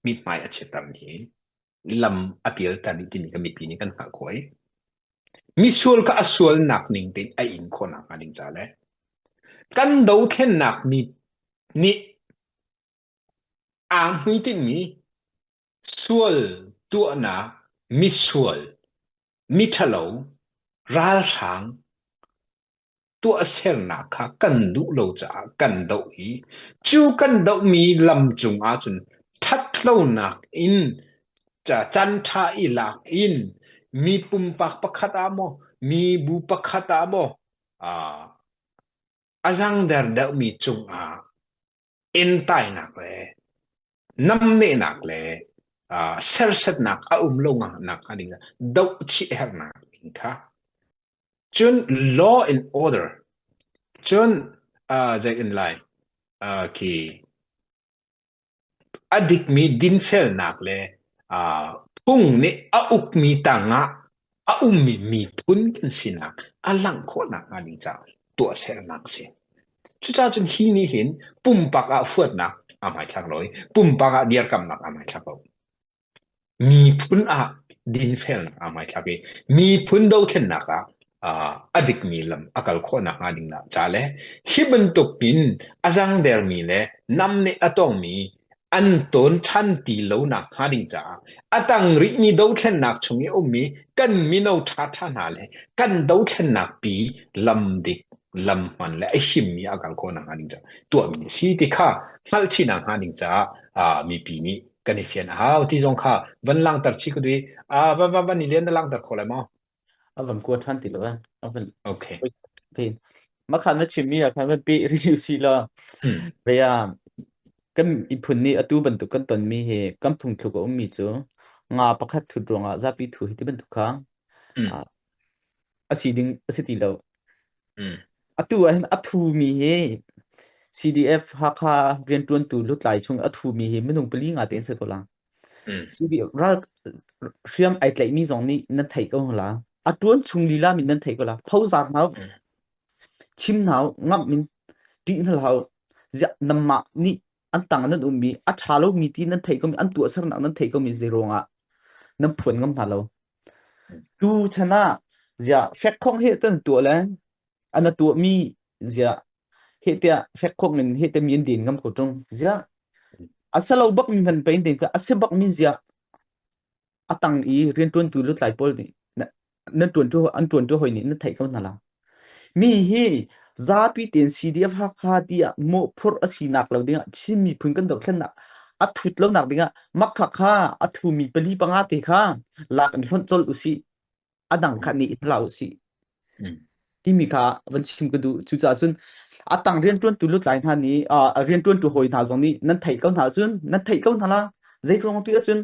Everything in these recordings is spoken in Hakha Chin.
Mithmai a chiatter hi lam a pialter dih timi kan mipi nih kan hngalh khawh i misual kha a sualnak ning tein a in khawhnak hnga ding ca le kan dothlennak mi nih aa hmuitinhmi sual tuahnak misual miṭhalo ralhrang tuahsernak kha kan duh lo caah kan doh i cu kan dohmi lam cung ahcun ṭhatlonak in canṭha i lak in mi pumpak pakhat ah maw mi bu pakhat ah maw a zangder deuhmi cungah entainak le namnehnak le sersetnak a um lo nak hnga ding doh chih hernak ding kha cun law and order cun zei in lai khi a dikmi dinfelnak le phung nih a ukmi tangah a ummi miphun kan sinak a langh khawhnak hnga ding caah tuahsernak a si. Cucaah cun hi nih hin pumpak ah huatnak aa hmaithlak lo i pumpak ah dirkamnak aa hmaithlak lo. Miphun ah dinfelnak aa hmaithlak i miphun dothlennak ah a dikmi lam a kal khawh nakhnga ding ca le hi bantuk in a zangdermi le namneh a tongmi an tawn ṭhan ti lo nakhnga ding caah a tang rihmi dothlennak chung i a ummi kan mino ṭhaṭha hna le kan dothlennak pi lam dik lam hman le a himmi a kal khawh nakhnga ding caah tuahmi a si ti kha hngalhchih nakhnga ding caah mipi nih kan i fian a hau ti zong kha van langter chih ka duh i van van van i lian na langter kho lai maw? A van kua ṭhan ti lo eh. A van Okay. Pin. Makhan na chimmi ah khan van pe review si la. Hmm. Rea kan miphun nih atu bantuk kan tonmi hi kan phungthluk a ummi cu nga pakhat thut ruangah zapi thu hi ti bantuk kha Hmm. ah, a si ding a si ti lo. Hmm. Atu ah hin a thumi hi CDF Hakha rianṭuantu lutlai chung a thumi hi minung pali nga te an si ko la. Hmm. CDF ral hriam ai tlaihmi zong nih nan theih ko la. A ṭuan chung lila mi nan theih ko la. Phozar hna u, Hmm. chim hna u, ngamh in ṭih hna hlah u. Ziah nanmah nih an tang nan ummi a ṭha lomi ti nan theih komi an tuahsernak nan theih komi zei ruangah nan phuan ngam hna lo. Tu chan ah ziah fekkhong he tan tuah le an a tuahmi ziah he tiah fekkhong in he te mi an din ngam ko ṭung. Ziah a salo bak mi hman pe in din a si bak mi ziah a tang i rianṭuantu lutlai pawl nih nan ṭuantu an ṭuantu hawi nih na theih ko hna la. Mi hi zapi tein CDF Hakha tiah mawhphurh a sinak lo dingah Chin miphun kan dohthlennak a thut lonak dingah makha kha a thumi pali panga te kha lak in hlonh colh usih a dang kha nih hlah usih timi kha van chim ka duh. Cucaah cun a tang rianṭuantu lutlai hna nih uh, rianṭuantu hawi hna zong nih nan theih ko hna cun nan theih ko hna la zei ruang tu ahcun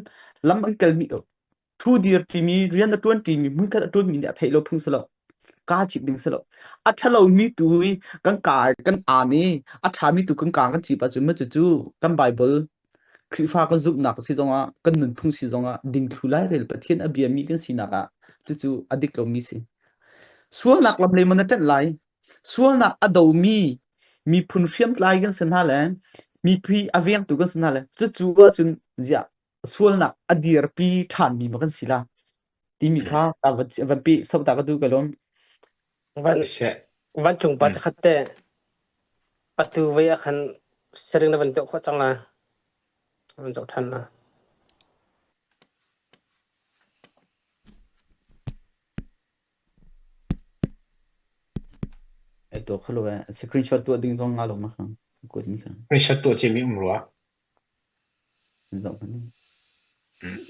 lam an kalmi thu dir ṭimi rian a ṭuan ṭimi hmunkhat a ṭuanmi nih a theih lo phung si lo kaa chip ding si lo a ṭhalomi tu i kan kaa kan aan i a ṭhami tu kan kaa kan cip ahcun maw cucu kan Bible Khrihfa kan zumhnak si zongah kan nunphung si zongah dingthlu lairel Pathian a biami kan sinak ah cucu a dik lomi si. Sualnak lam lei maw na ṭanh lai? Sualnak a domi miphun hriamtlai kan si hna le mipi a vengtu kan si hna le cucu ahcun ziah sualnak a dirpi ṭhanmi ma kan si la timi kha ta van van pi sota ka du ka lawm. Van Seh. vancung pa Mm. pakhat te atu vei ah khan siring na van tuah khawh cang la. Van zoh ṭhan la. Ai to khalo eh screenshot tuah ding zong nga lo ma kha kuat mi kha. Screenshot tuah cimi um rua. Zoh hmanh. Mm.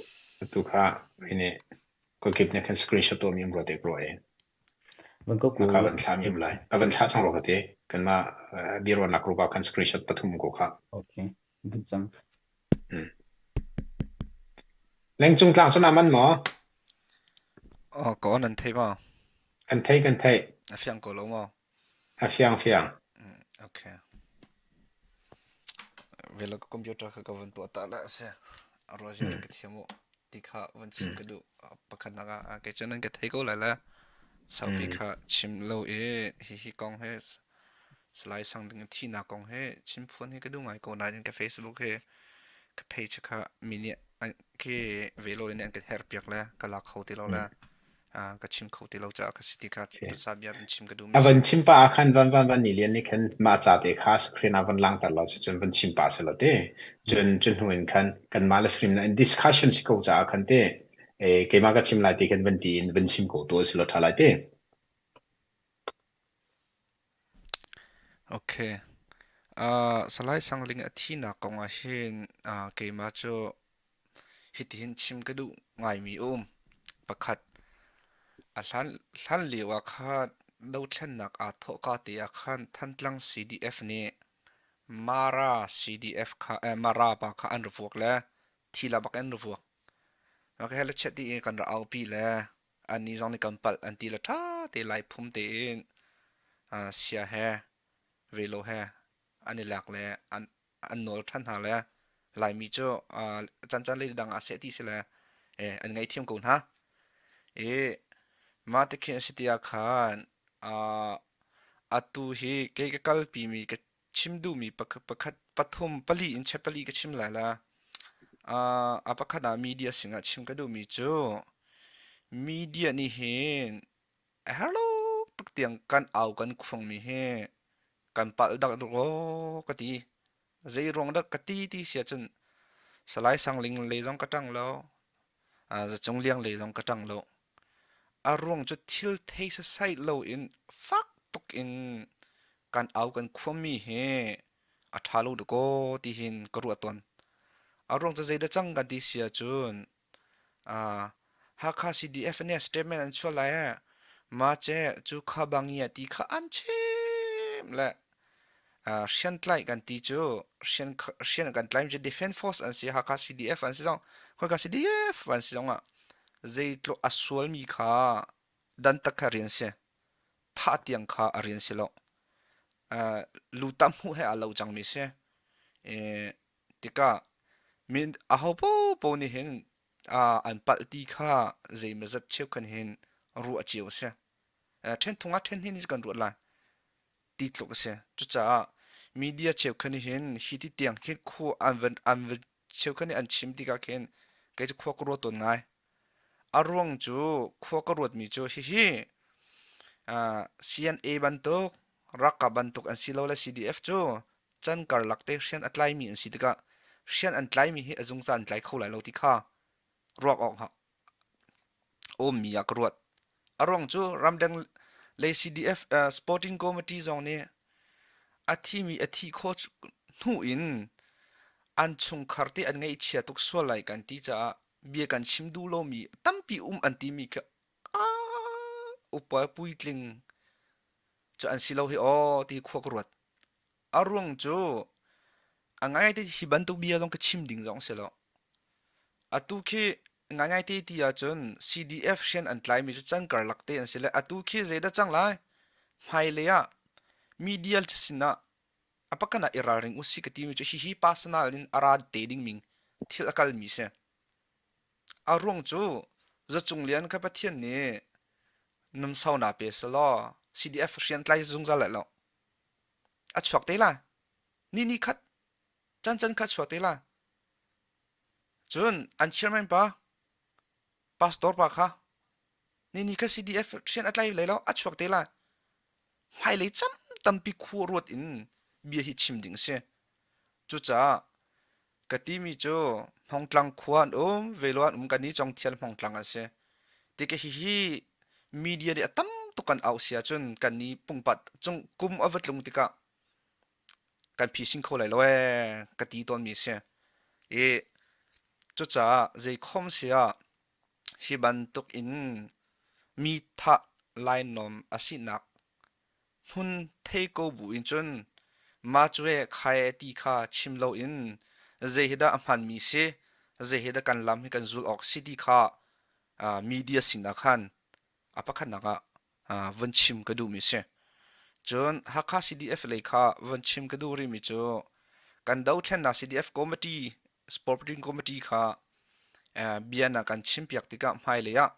Atu kha hini kokip nih khan screenshot tuahmi um rua te ka ruah i. Van ko Na kha van thlami um lai. A van thlah cang rua ka ti. Kanmah biaruahnak group ah khan screenshot pathum ko kha. Okay. Van cang. Mm. Lengcung tlang cu na man maw? Oh, ko nan thei maw? Kan thei kan thei. A fiang ko lo maw? A fiang fiang. Mm, okay. Velo ka computer kha ka van tuah ta la a si. A ruah ziar Mm. ka thiam u ti kha van chim Mm. ka duh. Pakhatnak ah kei cu nan ka thei ko lai la. Saupi Mm. kha chim lo i hi hi kong he Salai Sang ding thinak kong he chim phuan hi ka duh ngai ko nain ka Facebook he. Ka page kha mi nih an khi velo in an ka her piak le ka lak kho ti lo le ka chim kho ti lo caah ka si ti kha sa bia van chim ka duh mi A si. van chim pa ah khan van van van ni lian nih khan mah ca te kha screen ah van langter lo cun van chim pa si lo te. Cun cun hnu in khan kanmah le screen in discussion si ko caah khan te eh keimah ka chim lai ti khan van ti in van chim ko tu si lo tha lai te. Okay. Uh, Salai Sangling a thinak kong ah hin uh, keimah cu hitihin chim ka duh ngaimi a um. Pakhat, a hlan, hlan lio ah khan dothlennak aa thawhka te ah khan Thantlang CDF nih Mara CDF kha eh, Mara pa kha an ra vuak le thi la bak an ra vuak. Maka he le chet ti in kan ra aupi le annih zong nih kan palh an ti le ṭha te lai phum tein uh, sia he velo he an i lak le an an nawl ṭhan hna le Laimi cu uh, cancan lei dang ah seh ti si le eh, an ngaihthiam ko hna. I mah ti khin a si ti ah khan uh, atu hi kei ka kalpimi ka chim duhmi pakhat, pakhat pathum pali in che pali ka chim lai la. Uh, a pakhat ah media singah chim ka duhmi cu media nih hin a herh lo tuk tiang kan au kan khuangmi hi kan palh dak rua ka ti. Zei ruang dah ka ti ti si ahcun Salai Sangling lei zong ka ṭang lo, Zacung Liang lei zong ka ṭang lo. A ruang cu thil thei sasai loin fak tuk in kan au kan khuammi hi a ṭha lo dakaw ti hin ka ruah tawn. A ruang cu zeidah cang kan ti si ahcun Hakha CDF nih statement an chuah lai eh. Ma ce cu kha bangia ti kha an chim le hriamtlaih kan ti cu hrian hrian kan tlaih cu defense force an si Hakha CDF an si zong khoika CDF an si zong ah zeitluk a sualmi kha dantak kha rian si thah tiang kha a rian si lo lu tam hmuh he aa lo cangmi si tikah min aho popo nih hin an palh ti kha zeimazat cheukhan hin ruah cio a si. Ṭhen thung ah ṭhen hin kan ruat lai ti tluk a si. Cucaah media cheukhan nih hin hi ti tiang khin khua an van an van cheukhan nih an chim tikah khin kei cu khua ka ruat tawn ngai. A ruang cu khua ka ruatmi cu hihi CNA bantuk ralkap bantuk an si lo le CDF cu can karlak te hrian a tlaimi an si tikah hrian an tlaimi hi a zungzal an tlai kho lai lo ti kha ruak awk a ummi ah ka ruat. A ruang cu ramdang lei CDF uh, Sporting Committee zong nih a thimi a thi khawh hnu in an chungkhar te an ngaihchia tuk sual lai kan ti caah bia kan chim duh lomi tampi um an timi kha upa puitling cu an si lo hi aw ti khua ka ruat. A ruang cu a ngaingai hi bantuk bia zong ka chim ding zong si lo. Atu khi ngaingai te ti ahcun CDF rian an tlaimi cu can karlak te an si le atu khi zeidah cang lai? Hmailei ah media sinah a pakan ah i ralring usih ka timi cu hihi personal in a ra te dingmi thil a kalmi si. A ruang cu Zacung Lian kha Pathian nih numsaunak pe selaw CDF rian tlai zungzal lai lo. A chuak te lai. Ni ni khat, can can khat chuak te lai. Cun an chairman pa, pastor pa kha ni ni kha CDF rian a tlai lai lo, a chuak te lai. Hmailei cam tampi khua ruat in bia hi chim ding si. Cucaah ka timi cu Hmongtlang khua an um, velo an um, kan i Congthial Hmongtlang an si. Tikah hihi media nih a tam tuk kan auh si ahcun kan i pungpat cung kum a va tlung tikah kan phising kho lai lo ee ka ti tawnmi a si. I cucaah zeikhom si ah hi bantuk in mi thah lainawm a sinak hmun thei ko bu in cun mah cu khai ti kha chim loin zei hi dah a hmanmi si, zei hi dah kan lam hi kan zulh awk si ti kha media sinah khan a pakhatnak ah von chim ka duhmi si. Cun Hakha CDF lei kha von chim ka duh rihmi cu kan dothlennak CDF committee sporting committee kha bia na kan chimpiak tikah hmailei ah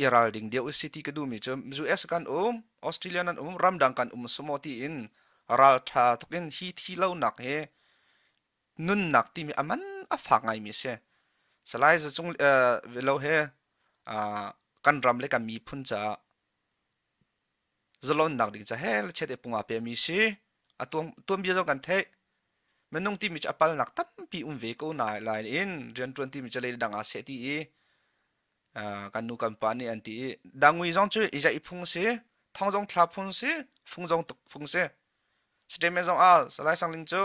i ralring deuh usih ti ka duhmi cu US kan um, Australia nan um, ramdang kan um sumaw tiin ralṭha tuk in hi thi lonak hi Nunnak timi a man a fak ngaimi a si. Salai Zacung Velo he kan ram le kan miphun caah zalonnak ding ca he le chiat i pung aa pemi si. A tuanbia zong kan theih. Minung timi cu a palnak tampi um ve ko na lai in rianṭuan timi cu lei dang aa seh ti i kan nu kan pa nih an ti i dangui zong cu i i phung si thong zong thla phung si fung zong tuk phung si statement zong ah Salai Sangling cu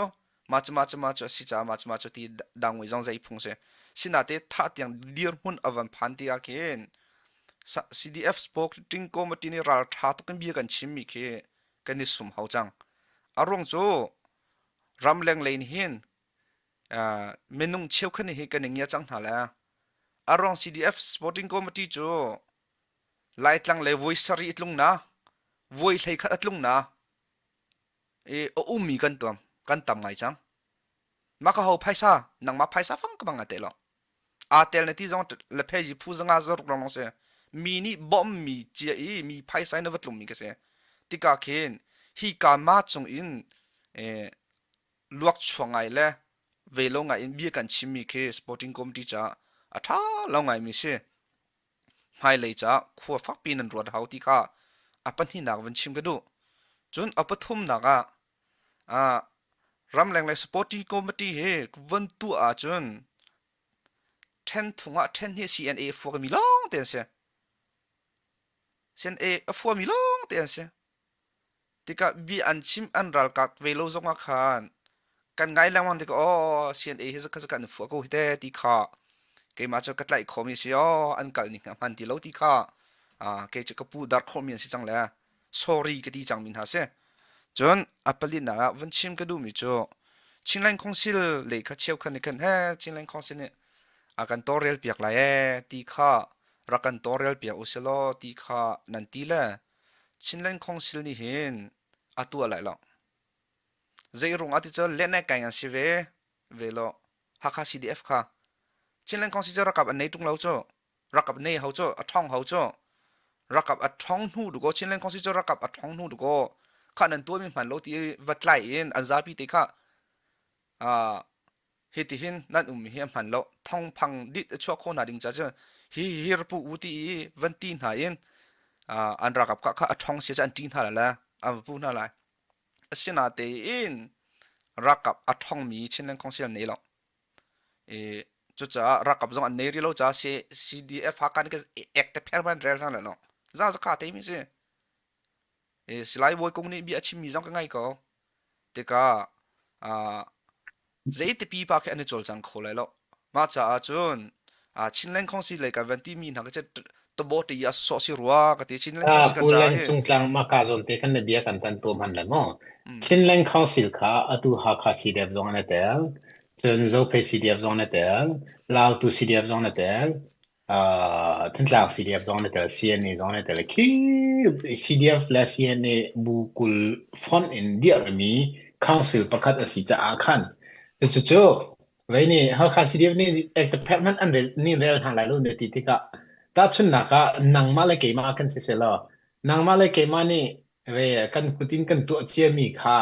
ma cu ma cu ma cu a si caah ma cu ma cu ti dangui zong zei phung si sinate thah tiang dirhmun a van phan ti ah khin CDF Sporting Committee nih ral tha tuk in bia kan chimmi khi kan i sum hau cang a ruang cu ramleng lei nih hin minung cheukhat nih hi kan i ngia cang hna le a ruang CDF Sporting Committee cu Laitlang le voi sarih tlung na voi hlei khat a tlung na i a ummi kan tuam kan tam ngai cang mah ka ho phaisa nangmah phaisa fang ka bang a te lo aa tel na ti zong le pheji phu zanga zaruk long long se mi nih bawmmi cia i mi phaisa in a va tlummi ka si tikah khin hi ka ma chung in eh, luak chuak ngai le ve lo ngai in bia kan chimmi khi sporting committee caah a ṭha lo ngaimi si. Hmailei caah khua fakpi nan ruat hau ti kha a pahnihnak van chim ka duh. Cun a pathumnak ah ah ramleng le sporting committee hi van tuah ahcun ṭhen thung ah ṭhen hi CNA fuakmi lawng te an si. CNA a fuami lawng te an si. Tikah bia an chim an ralkap ve lo zongah khan kan ngai lengmang tikah aw CNA hi zakhat zakhat an fuah ko hi te ti kha keimah cu ka tlaih khawhmi si aw an kal ning a hman ti lo ti kha kei cu ka pu dar khawhmi an si cang le sorry ka ti cangmi hna si. Cun a palinak ah van chim ka duhmi cu Chinland Council lei kha cheukhat nih khan he Chinland Council nih a kan tawlrel piak lai ee ti kha rak kan tawlrel piak u silaw ti kha nan ti le Chinland Council nih hin a tuah lai lo. Zei rung ah ti cu lehnek kai an si ve ve lo. Hakha CDF kha. Chinland Council cu rakap an nei tung lo cu. Rakap nei ho cu a thong ho cu. Rakap a thong hnu du ko Chinland Council cu rakap a thong hnu du ko. Kha nan tuah mi hman lo ti va tlai in an zapi te kha uh, hitihin nan ummi hi a hman lo thongphang dit a chuak kho hna ding ca cu hi hi rapu u ti i van ti hna in an ralkap kha kha a thong sia cu an ṭi hna la an va pu hna lai asinatein ralkap a thongmi Chinland Council nei lo i cucaah ralkap zong an nei rih lo caah CDF Hakha nih ek te pher man rel hna lo za zaka te mi si Salai Bawi Kung nih bia a chimmi zong ka ngai ko. Tikah uh, zeiti pipa khi an i cawlcang kho lai lo. Mah caah cun uh, Chinland Council lei kan van timi hna ka tabo ti a sawh si rua ka ti Chinland Council kan Pu caah Leng hi. Cungtlang maka zawn te kan na bia kan tan tu hman le mu. Chinland Council kha atu Hakha CDF zong an i tel, cun Zophei CDF zong an i tel, Lautu CDF zong an i tel, Thantlang CDF zong na tel, CNA zong na tel. Khi CDF le CNA bu 20 fonh in dirhmi council pakhat a si caah khan cucu vei nih Halkha CDF nih ektaphek hmanh an rel nih rel hna lai lo na ti tikah tahchunhnak ah nangmah le keimah kan si selaw nangmah le keimah nih Ve kan kut in kan tuah ciami kha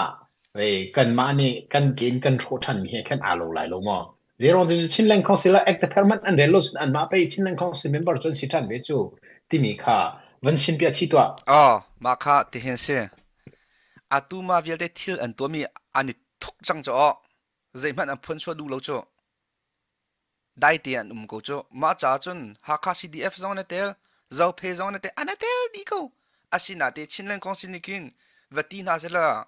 ve kanmah nih kan ke in kan hrawh ṭhanmi he khan aa lo lai lo maw? Zeiruang cu Chinland Council ah act permanent an rel lo cun anmah pei Chinland Council member cu an si ṭhan ve cu timi kha van simpiah chih tuah. Oh, mah kha tihin si. Atu ma vialte thil an tuahmi an i thuk cang cu aw. Zeihmanh an phuan suah duh lo cu. Daite an um ko cu. Mah caah cun Hakha CDF zong an i tel, Zophe zong an i tel, an i tel dih ko. Asinate Chinland Council nih khin va ti hna sehla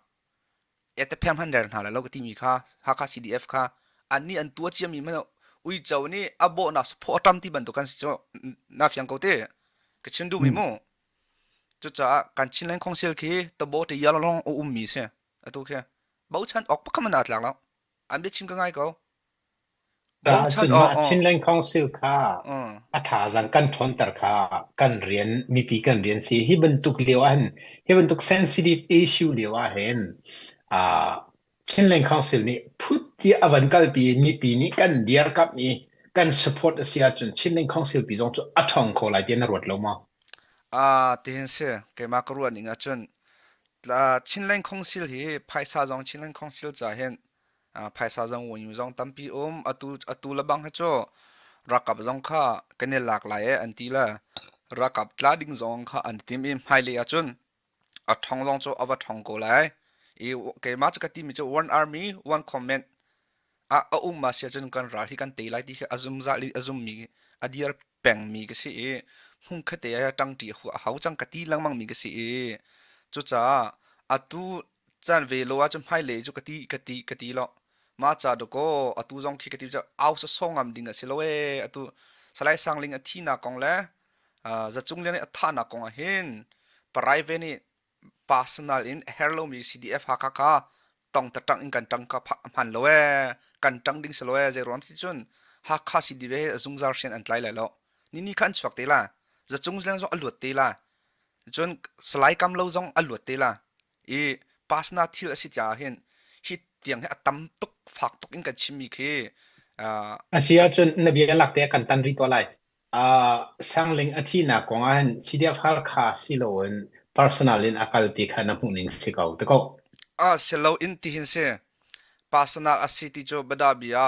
etaphem han rel hna lai lo ka timi kha Hakha CDF kha annih an tuah ciami hmanh uico nih a bawhnak saphaw a ṭam ti bantuk kan si cu na fiang ko te ka chim duhmi mu cucaah kan Chinland Council khi tabo te yalong a ummi si atu khi bochan awk pakhat man aa tlak lo an biachim ka ngai ko Cun mah Chinland Council kha a thazaang kan ṭhawnter kha kan rian mipi kan rian si. Hi bantuk lio ahhin hi bantuk sensitive issue lio ahhin Chinland Council nih phut tiah a van kalpi i mipi nih kan dirkamh i kan support a si ahcun Chinland Council pi zong cu a ṭhawng kho lai tiah na ruat lo maw? Ah, tihin si. Keimah ka ruah ning ahcun Chinland Council hi phaisa zong Chinland Council ca hin. Phaisa zong wun zong tampi um. Atu atu le bang hi cu ralkap zong kha kan i lak lai e an ti le ralkap tla ding zong kha an tim i hmailei ahcun a ṭhong zong cu a va ṭhong ko lai. I keimah cu ka timi cu one army one comment ah a um ma si ahcun kan ral hi kan tei lai ti khi a zungzal i a zummi a dir pengmi ka si i hmunkhat te ah ṭangṭi a hau cang ka ti lengmang mi ka si i cucaah atu caan ve lo ahcun hmailei cu ka ti ka ti ka ti lo mah ca dakaw atu zong khi ka ti cu au sawsawh ngam ding a si lo ee atu Salai Sangling a thihnak kong le Zacung Lian i a thahnak kong ah hin private nih personal in a herh lomi CDF Hakha kha tong taṭang in kan ṭang kha hman lo ee kan ṭang ding si lo ee zei ruang si cun Hakha CDF he zungzal rian an tlai lai lo ni ni kha an chuak te la Zacung Lian zong a luat te la cun Salai Kam Lo zong a luat te la i pasna thil a si caah hin hi tiang hi a tam tuk fak tuk in kan chimmi khi A si ahcun na bia lak te kan tan rih tuah lai. Sangling a thihnak kong ah hin CDF Halkha si loin personal in a kal ti kha na hmuh ning si ko ti ko. A si lo in ti hin si. Personal a si ti cu bada bia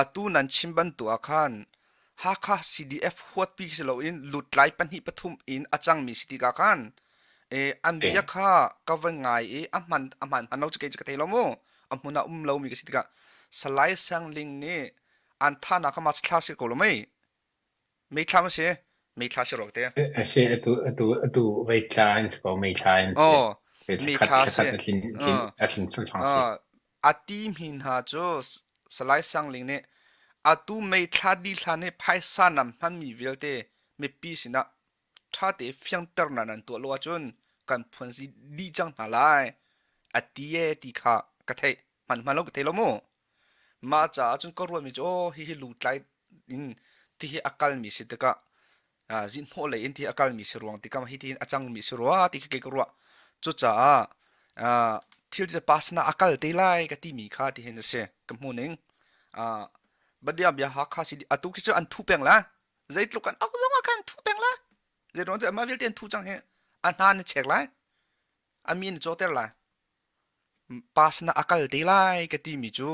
atu nan chim bantuk ah khan Hakha CDF huatpi si loin lutlai pahnih pathum in a cangmi si tikah khan an bia kha ka van ngai i a hman a hman hman lo cu kei cu ka thei lo mu a hmun ah um lomi ka si tikah Salai Sang Ling nih an thahnak kha ma thla si ko lo mei mei thla ma si mei thla si rawk te A si atu atu atu vei thla in si ko mei thla in si. Oh Vei mei khat thla thla si khat a tling tling a tling thlang thlang si. A ti mi hna cu Salai Sang Ling nih atu mei thla dih hlan i phaisa nam hmanmi vialte mipi sinah ṭhate fiangternak nan tuah lo ahcun kan phuanzi dih cang hna lai a ti ee ti kha ka theih. Hman hman lo ka thei lo mu. Mah caah cun ka ruahmi cu aw hihi lutlai in tihi a kalmi si tikah zinhnawh lei in ti a kalmi si ruang tikah hi tihin a cangmi si rua ti khi kei ka ruah. Cucaah thil cu pa sinah a kal te lai ka timi kha tihin a si ka hmu ning. Badia bia Hakha si atu khi cu an thu peng la. Zeitluk an ok zong ah khan thu peng la. Zeiruang cu amah vialte an thu cang hi a hna na chek lai. A mi na cawter lai. Pa sinah a kal te lai ka timi cu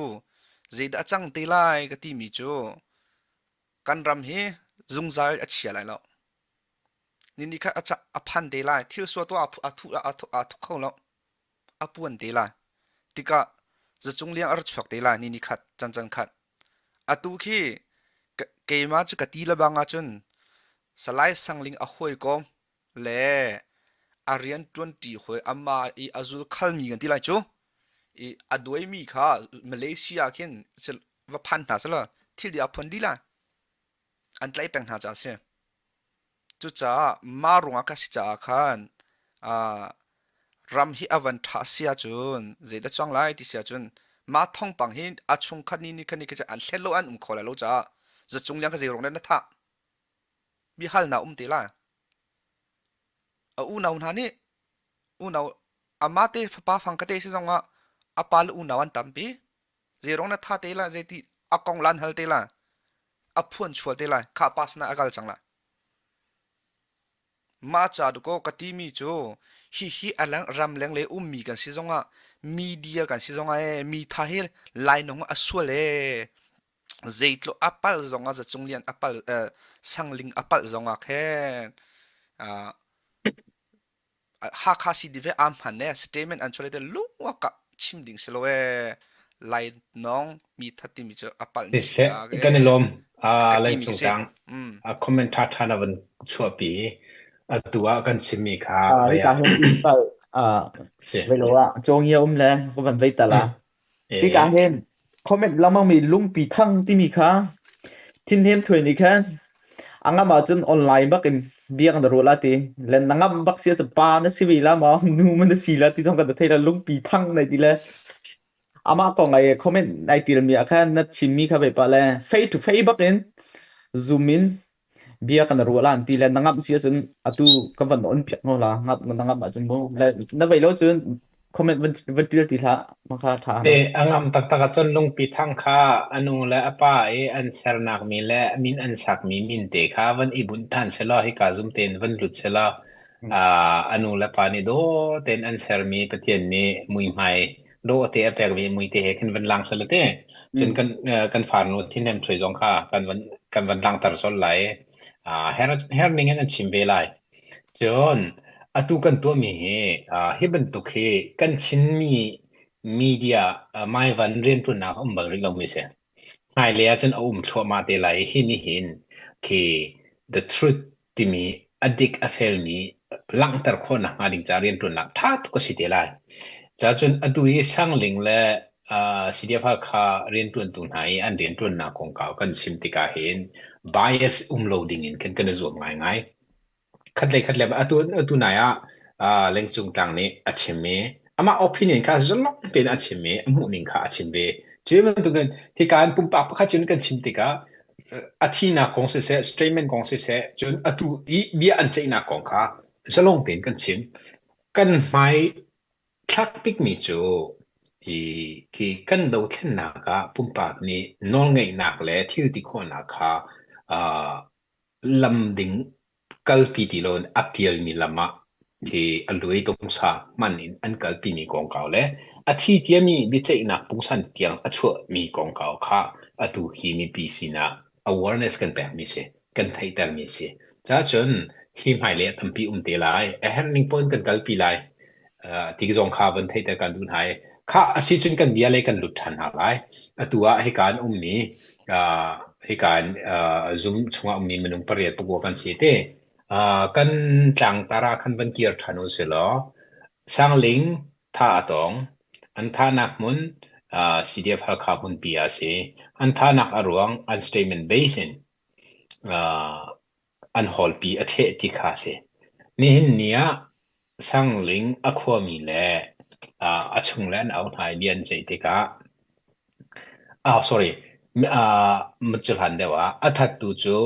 zeidah a cang te lai ka timi cu kan ram hi zungzal a chia lai lo. Nini kha a, a phan te lai. Thil sua tuah a thu a thu a thuk kho lo. A puan te lai. Tikah zacung liang a ra chuak te lai nini khat can can khat. Atu khi keimah cu ka ti lebang ahcun Salai Sangling a hawikom le a rian ṭuanṭi hawi amah i a zulkhalmi kan ti lai cu i a duaimi kha Malaysia khin va phan hna selaw thil dih a phuan dih lai an tlaih peng hna caah a si. Cucaah mah ruangah ka si caah khan ram hi a van ṭha si ahcun zeidah cuang lai ti si ahcun mah thawngpang hi a chungkhat nih ni khan ni khan an hlet lo an um kho lai lo caah zacung liang kha zei ruang dah na thah biahalnak um te lai. A unau hna nih unau amah te fapa fang ka te si zongah a pa le unau an tampi. Zeirong na tha te la zeiti a kong lan hal te la a phuan chual te lai kha pa sinah a kal cang la. Mah ca duko ka timi cu hi hi a ram leng le ummi kan si zongah media kan si zongah e mi tha hi lainong a sual e zeitluk a pal zongah zacung lian a pal sangling a palh zongah khin Hakha CDF he aa hman e statement an chuah te lungwa ka chim ding si lo e lai nong mi that timi cu a palh mi si Siseh, caah kan i lawm. ka Lai timi ka si. tlang comment ṭha ṭha na van chuahpi i atu ah kan chimmi kha vai Hika ah hin install si. vei lo ah cawngia um le ka van vei tal ah. Hika Eh, hin comment lengmang mi lungpi thang timi kha thinhnem thuai nih khan a ngam ahcun online bak in biak na ruah la ti le na ngam bak si ahcun pa na si ve la maw nu ma na si la ti zong kan thei la lungpi thang nai ti le amah kong ai comment nai til mi ah khan na chimmi kha ve pa le face to face bak in zoom in Bia kan ruah lan ti le na ngamh si ahcun atu ka van on piak ngo la ngap na ngamh ahcun mu le na vei lo cun comment van van tial ti hlah maka tha Te no a ngam taktak ahcun lungpi thang kha a nu le a pa i an sernak mi le a min an sakmi min te kha van i bunh ṭhan selaw hika zum tein van lut selaw a nu le pa nih daw tein an sermi Pathian nih muihmai Do te a pek mi mui te he khin van lang sel te. Cun kan kan farnu thin hem thui zong kha kan van kan van langter sol lai. Her her ning in an chim ve lai. Cun atu kan tuah mi hi hi bantuk hi kan Chinmi media maivan rianṭuannak um bal rih lo mi si. Hmailei ahcun a um thluahmah te lai i hi nih khi the truth timi a dik a felmi langhter khawhnak hnga ding ca rianṭuannak ṭha tuk a si te lai. Cacun atu i Sangling le uh, CDF Halkha rianṭuantu hna i an rianṭuannak kongkau kan chim tikah hin bias um lo ding in khin kan i zuam ngaingai. Khatlei khatlei atu atu nai ah uh, Lengcung Tlang nih a chim i amah opinion kha zalong tein a chim i a hmuhning kha a chim ve. Cu bantukin hika in pumpak pakhat cun kan chim tikah a thinak kong siseh, statement kong siseh, cun atu i bia an ceihnak kong kha zalong tein kan chim. Kan hmai thlak bikmi cu hi khi kan dothlennak ah pumpak nih nawlngeihnak le thil ti khawhnak kha uh, lam ding kalpi ti loin a pialmi lam ah khi a luai tungsa hman in an kalpimi kongkau le a thi ciami biaceihnak pungsan tiang a chuahmi kongkau kha atu hi mipi sinah awareness kan pekmi si kan theihtermi si. Cacun hi hmailei a tampi um te lai a herh ning pawn kan kalpi lai ti zong kha van theihter kan duh hna i kha a si cun kan bia lei kan lut ṭhan hna lai. Atu ah hika an ummi hika in Zoom chungah ummi minung pariat pakua kan si te. Kan tlangtar ah khan van kir ṭhan u si law Sangling tha a tawng. An thahnak hmun CDF Halkha hmunpi ah a si. An thahnak a ruang an statement base in an hawlpi a ṭheh ti kha a si. Nihin ni ah Sangling a khuami le a chungle an auh hna i bia an ceih tikah ah sorry cu hlan deuh ah a thattu cu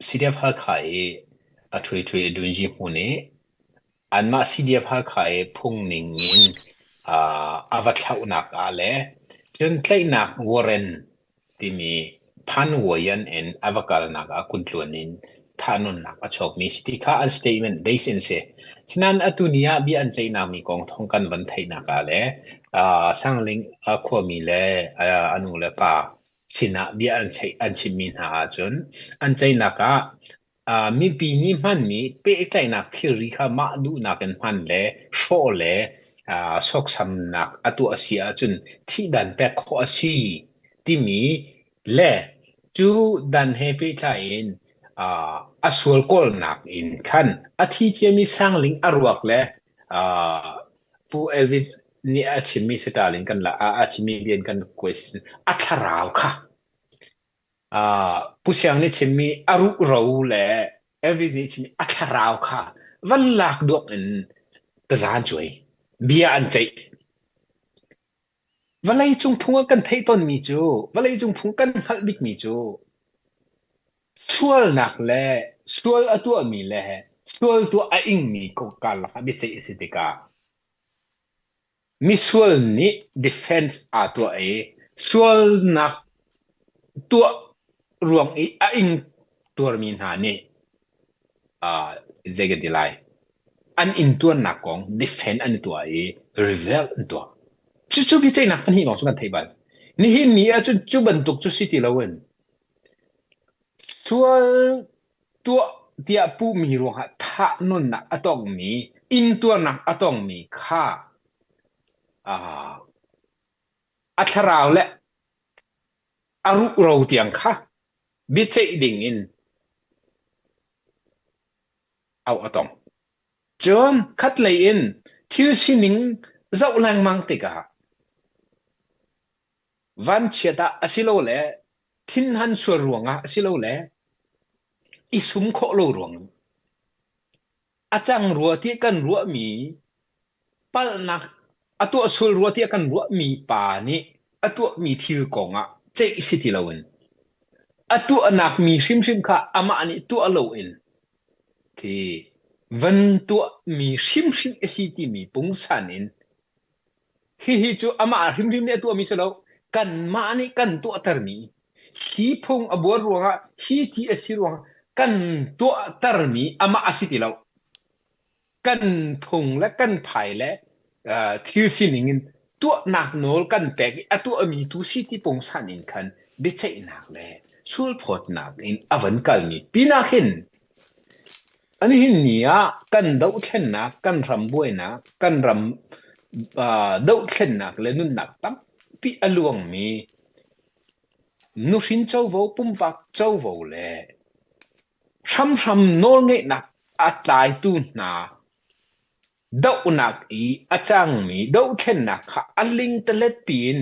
CDF Halkha i a ṭhui ṭhui Dunji hmun i anmah CDF Halkha i phung ning in a va thlauhnak ah le cun tlaihnak warrant timi Phanwayan in a va kalnak ah kuntluan in thahnawnnak a chuakmi si ti kha an statement base in si. Sinain atu ni ah bia an ceihnak mi kong thawng kan van theihnak ah le uh, Sangling uh, khuami le uh, a nu le pa sinah bia an cheih an chimmi hna ahcun an ceihnak ah uh, mipi nih hmanmi pehtlaihnak thilri kha mah duhnak in hman le hrawh le uh, sawksamnak a tuah a si ahcun thihdan pek khawh a si timi le cu dan he pehtlai in uh, a sual kawlnak in khan a thi ciami Sangling a ruak le uh, Pu Elvis nih a chimmi sital in kan la a chimmi bia in kan question a thlarau kha Pu Siang nih chimmi a ruhro le Elvis nih chimmi a thlarau kha van lak duak in tazan cuai bia an ceih. Vawlei cung phung ah kan theih tawnmi cu vawlei cung phung kan hngalh bikmi cu sualnak le sual a tuahmi le sual tuah a ingmi karlak ah biaceih a si tikah Misual nih defense aa tuah i sualnak tuah ruang i a ing tuarmi hna nih uh, zei kan ti lai an intuarnak kong defend an i tuah i reveal an tuah. Cucu biaceihnak pahnih lawng cu kan theih bal. Nihin ni ahcun cu bantuk cu si ti loin sual tuah tiah puhmi ruangah thahnawnnak a tongmi, intuarnak a tongmi kha uh, a thlarau le a ruhro tiang kha biaceih dingin auh a tong. Cun khatlei in thil sining zoh lengmang tikah vanchiat ah asilole thinhan sual ruangah asilole i sum khawh lo ruang a cang rua ti kan ruahmi palhnak a tuah sual rua tiah kan ruahmi pa nih a tuahmi thil kongah ceih si ti loin a tuahnak mi hrimhrim kha amah nih tuah loin khi van tuahmi hrimhrim a si timi pungsan in Hihi cu amah hrimhrim nih a tuahmi si lo, kanmah nih kan tuahtermi, hi phung a buar ruangah, hi ti a si ruangah kan tuahtermi amah a si ti lo. Kan phung le kan phai le uh, thil sining in tuahnak nawl kan pek i a tuahmi tu si ti pungsan in khan biaceihnak le sulphawtnak in a van kalmi pinah hin an hin ni ah kan dohthlennak, kan ram buainak, kan ram dohthlennak le nunnak tampi a luangmi nuhrin covo, pumpak covo le hramhram nawlngeihnak a tlaitu hna Dohnak i a cangmi dohthlennak kha a lingtalet piin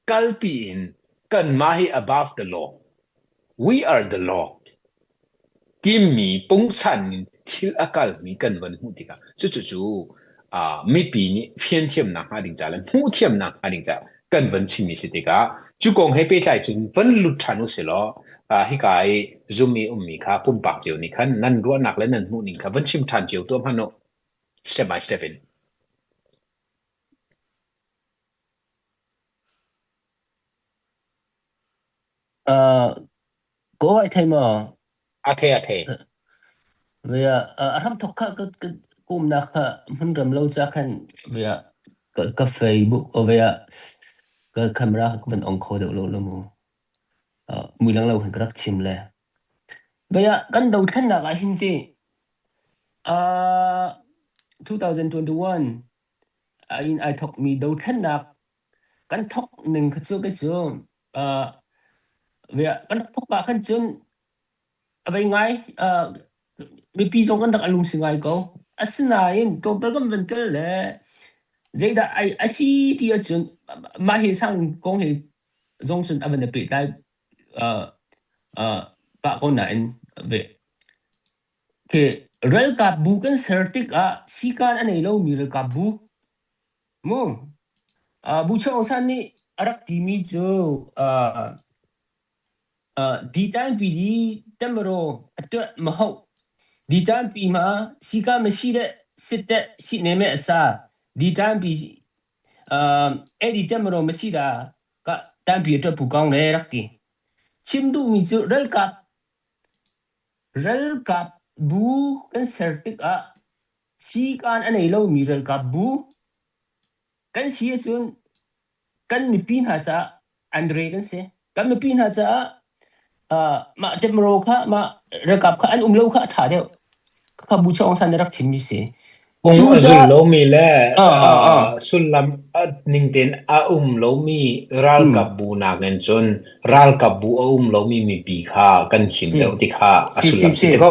kalpi in kanmah hi above the law, we are the law timi pungsan in thil a kalmi kan van hmuh tikah cucu mipi nih fianthiamnak hnga ding ca le hmuhthiamnak hnga ding caah kan van chimmi si tikah cu kong he pehtlai cun van lut ṭhan u sih law hika i zum i ummi kha pumpak cio nih khan nan ruahnak le nan hmuhning kha van chim ṭhan cio tuah hmanh u step by step in. Uh, ko ai thei maw? A thei a thei. Via a ram thok kha ka ka kumnak kha hmun ram lo cha khan via ka ka Facebook o via ka camera ka van ong kho deuh lo lo mu. Mui lang lo khan ka rak chim le. Via kan dothlennak ah hin ti uh 2021 in ai thok mi dothlennak kan thok ning kha cu kei cu uh via kan rak thok ah khan cun A vei ngai. Mipi zong kan rak a lungsi ngai ko. Asinain tlawmpal kan van kal le zeidah ai a si ti ahcun mah hi sang kong hi zong cun a van i pehtlai pah ko nain ve. Khi ralkap bu kan ser tikah sikaan a nei lomi ralkap bu mu Bu Chaung Aung San nih a rak timi cu Di-ṭaangpi hi temaw a tuah mahoh. Di-ṭaangpi hma sika masi le sit teh sihne meh a sa. Di-ṭaangpi eh di temaw masi dah ka ṭaangpi a tuah pu kong le rak ti. Chim duhmi cu ralkap ralkap bu kan ser tikah sikaan a nei lomi ralkap bu kan si ahcun kan mipi hna caah Andre kan si. Kan mipi hna caah uh, mah Temro kha mah ralkap kha an um lo kha a ṭha deuh. Kha Bu Chaung San rak chimmi si. Phung a zul lomi le sullam ning tein a um lomi ralkap bu nakin cun ralkap bu a um lomi mipi kha kan him deuh ti kha a sullam si te ko.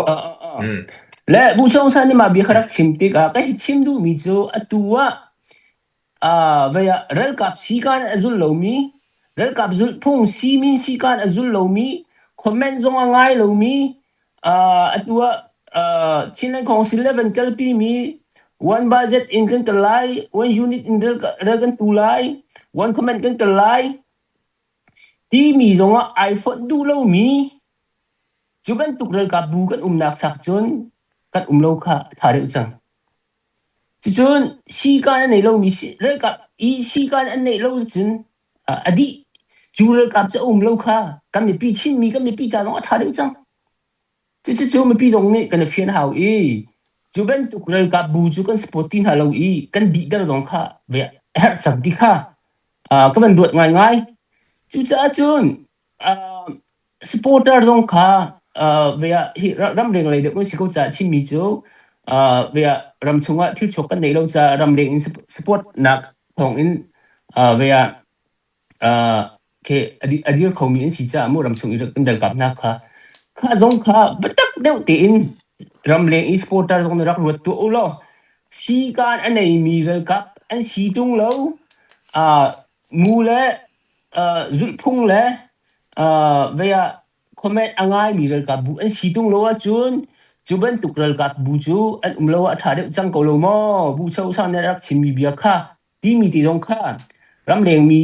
Le Bu Chaung San nih mah bia kha rak chim tikah ka hi chim duhmi cu atu ah Vei ah ralkap sikaan a zul lomi, ralkap zulhphung simin sikaan a zul lomi, comment zong a ngai lomi, atu ah Chinland Council le van kalpimi one budget in kan kal lai, one unit in ral kan tu lai, one comment kan kal lai timi zong ah ai fonh duh lomi cu bantuk ralkap bu kan umnak chak cun kan um lo kha ṭha deuh cang. Cucun sikaan a nei lomi ralkap i sikaan an neih lo cun a dih. Cu ralkap cu a um lo kha kan mipi Chinmi kan mipi ca zong a ṭha deuh cang. Cucu mipi zong nih kan i fian hau i cu bantuk ralkap bu cu kan support ti hna lo i kan dihter zong kha a herh cang ti kha ka van ruat ngaingai. Cucaah cun Supporter zong kha hi ramleng lei deuh kan si ko caah Chinmi cu ramchung ah thilchuak kan neih lo caah ramleng in support nak thawngin a dir khomi an si caah mu ramchung i kan ralkap hna kha kha zong kha biatak deuh tein ramleng i supporter zong nih rak ruat tuah u law sikaan a neimi ralkap an si ṭung lo mu le zulhphung le vei ah comment a ngaimi ralkap bu an si tung lo ahcun cu bantuk ralkap bu cu an um lo ah a ṭha deuh cang ko lo maw? Bu chosang nih rak chimmi bia kha timi ti zong kha ramlengmi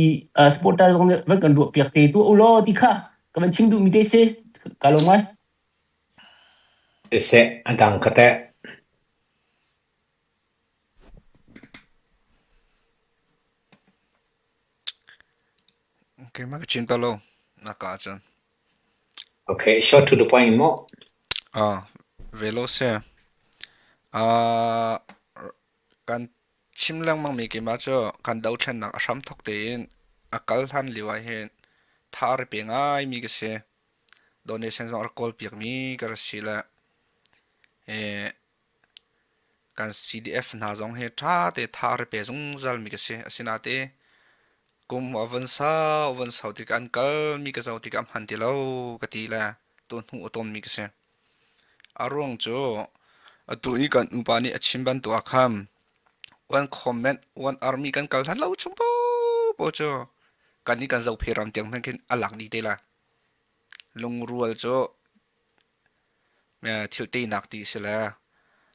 supporter zong nih van kan ruahpiak te tuah u law ti kha ka van chim duhmi te si. Ka lawm ngai. Siseh, a dang ka teh. Keimah ka chin ta lo. Na ka ahcun. Okay, short to the point mo. Ah, velo se. Ah, kan Chim lengmangmi keimah cu kan dothlennak a hramthawk tein a kal hlan lio ah hin tha a ri pe ngaimi ka si. Donation zong a rak kawlpiakmi ka rak si le kan CDF hna zong hi ṭha te tha a ri pe zungzalmi ka si. Asinain kum a vun sau a vun sau tikah an kalmi ka zoh tikah a hman ti lo ka ti le tuhnu a tawnmi ka si. A ruang cu atu i kan upa nih a chim bantuk ah khan one comment one army kan kal hlan lo chung popo cu kan nih kan zophe ram tiang hmanh khin a lak dih te lai. Lungrual cu thil teinak ti a si le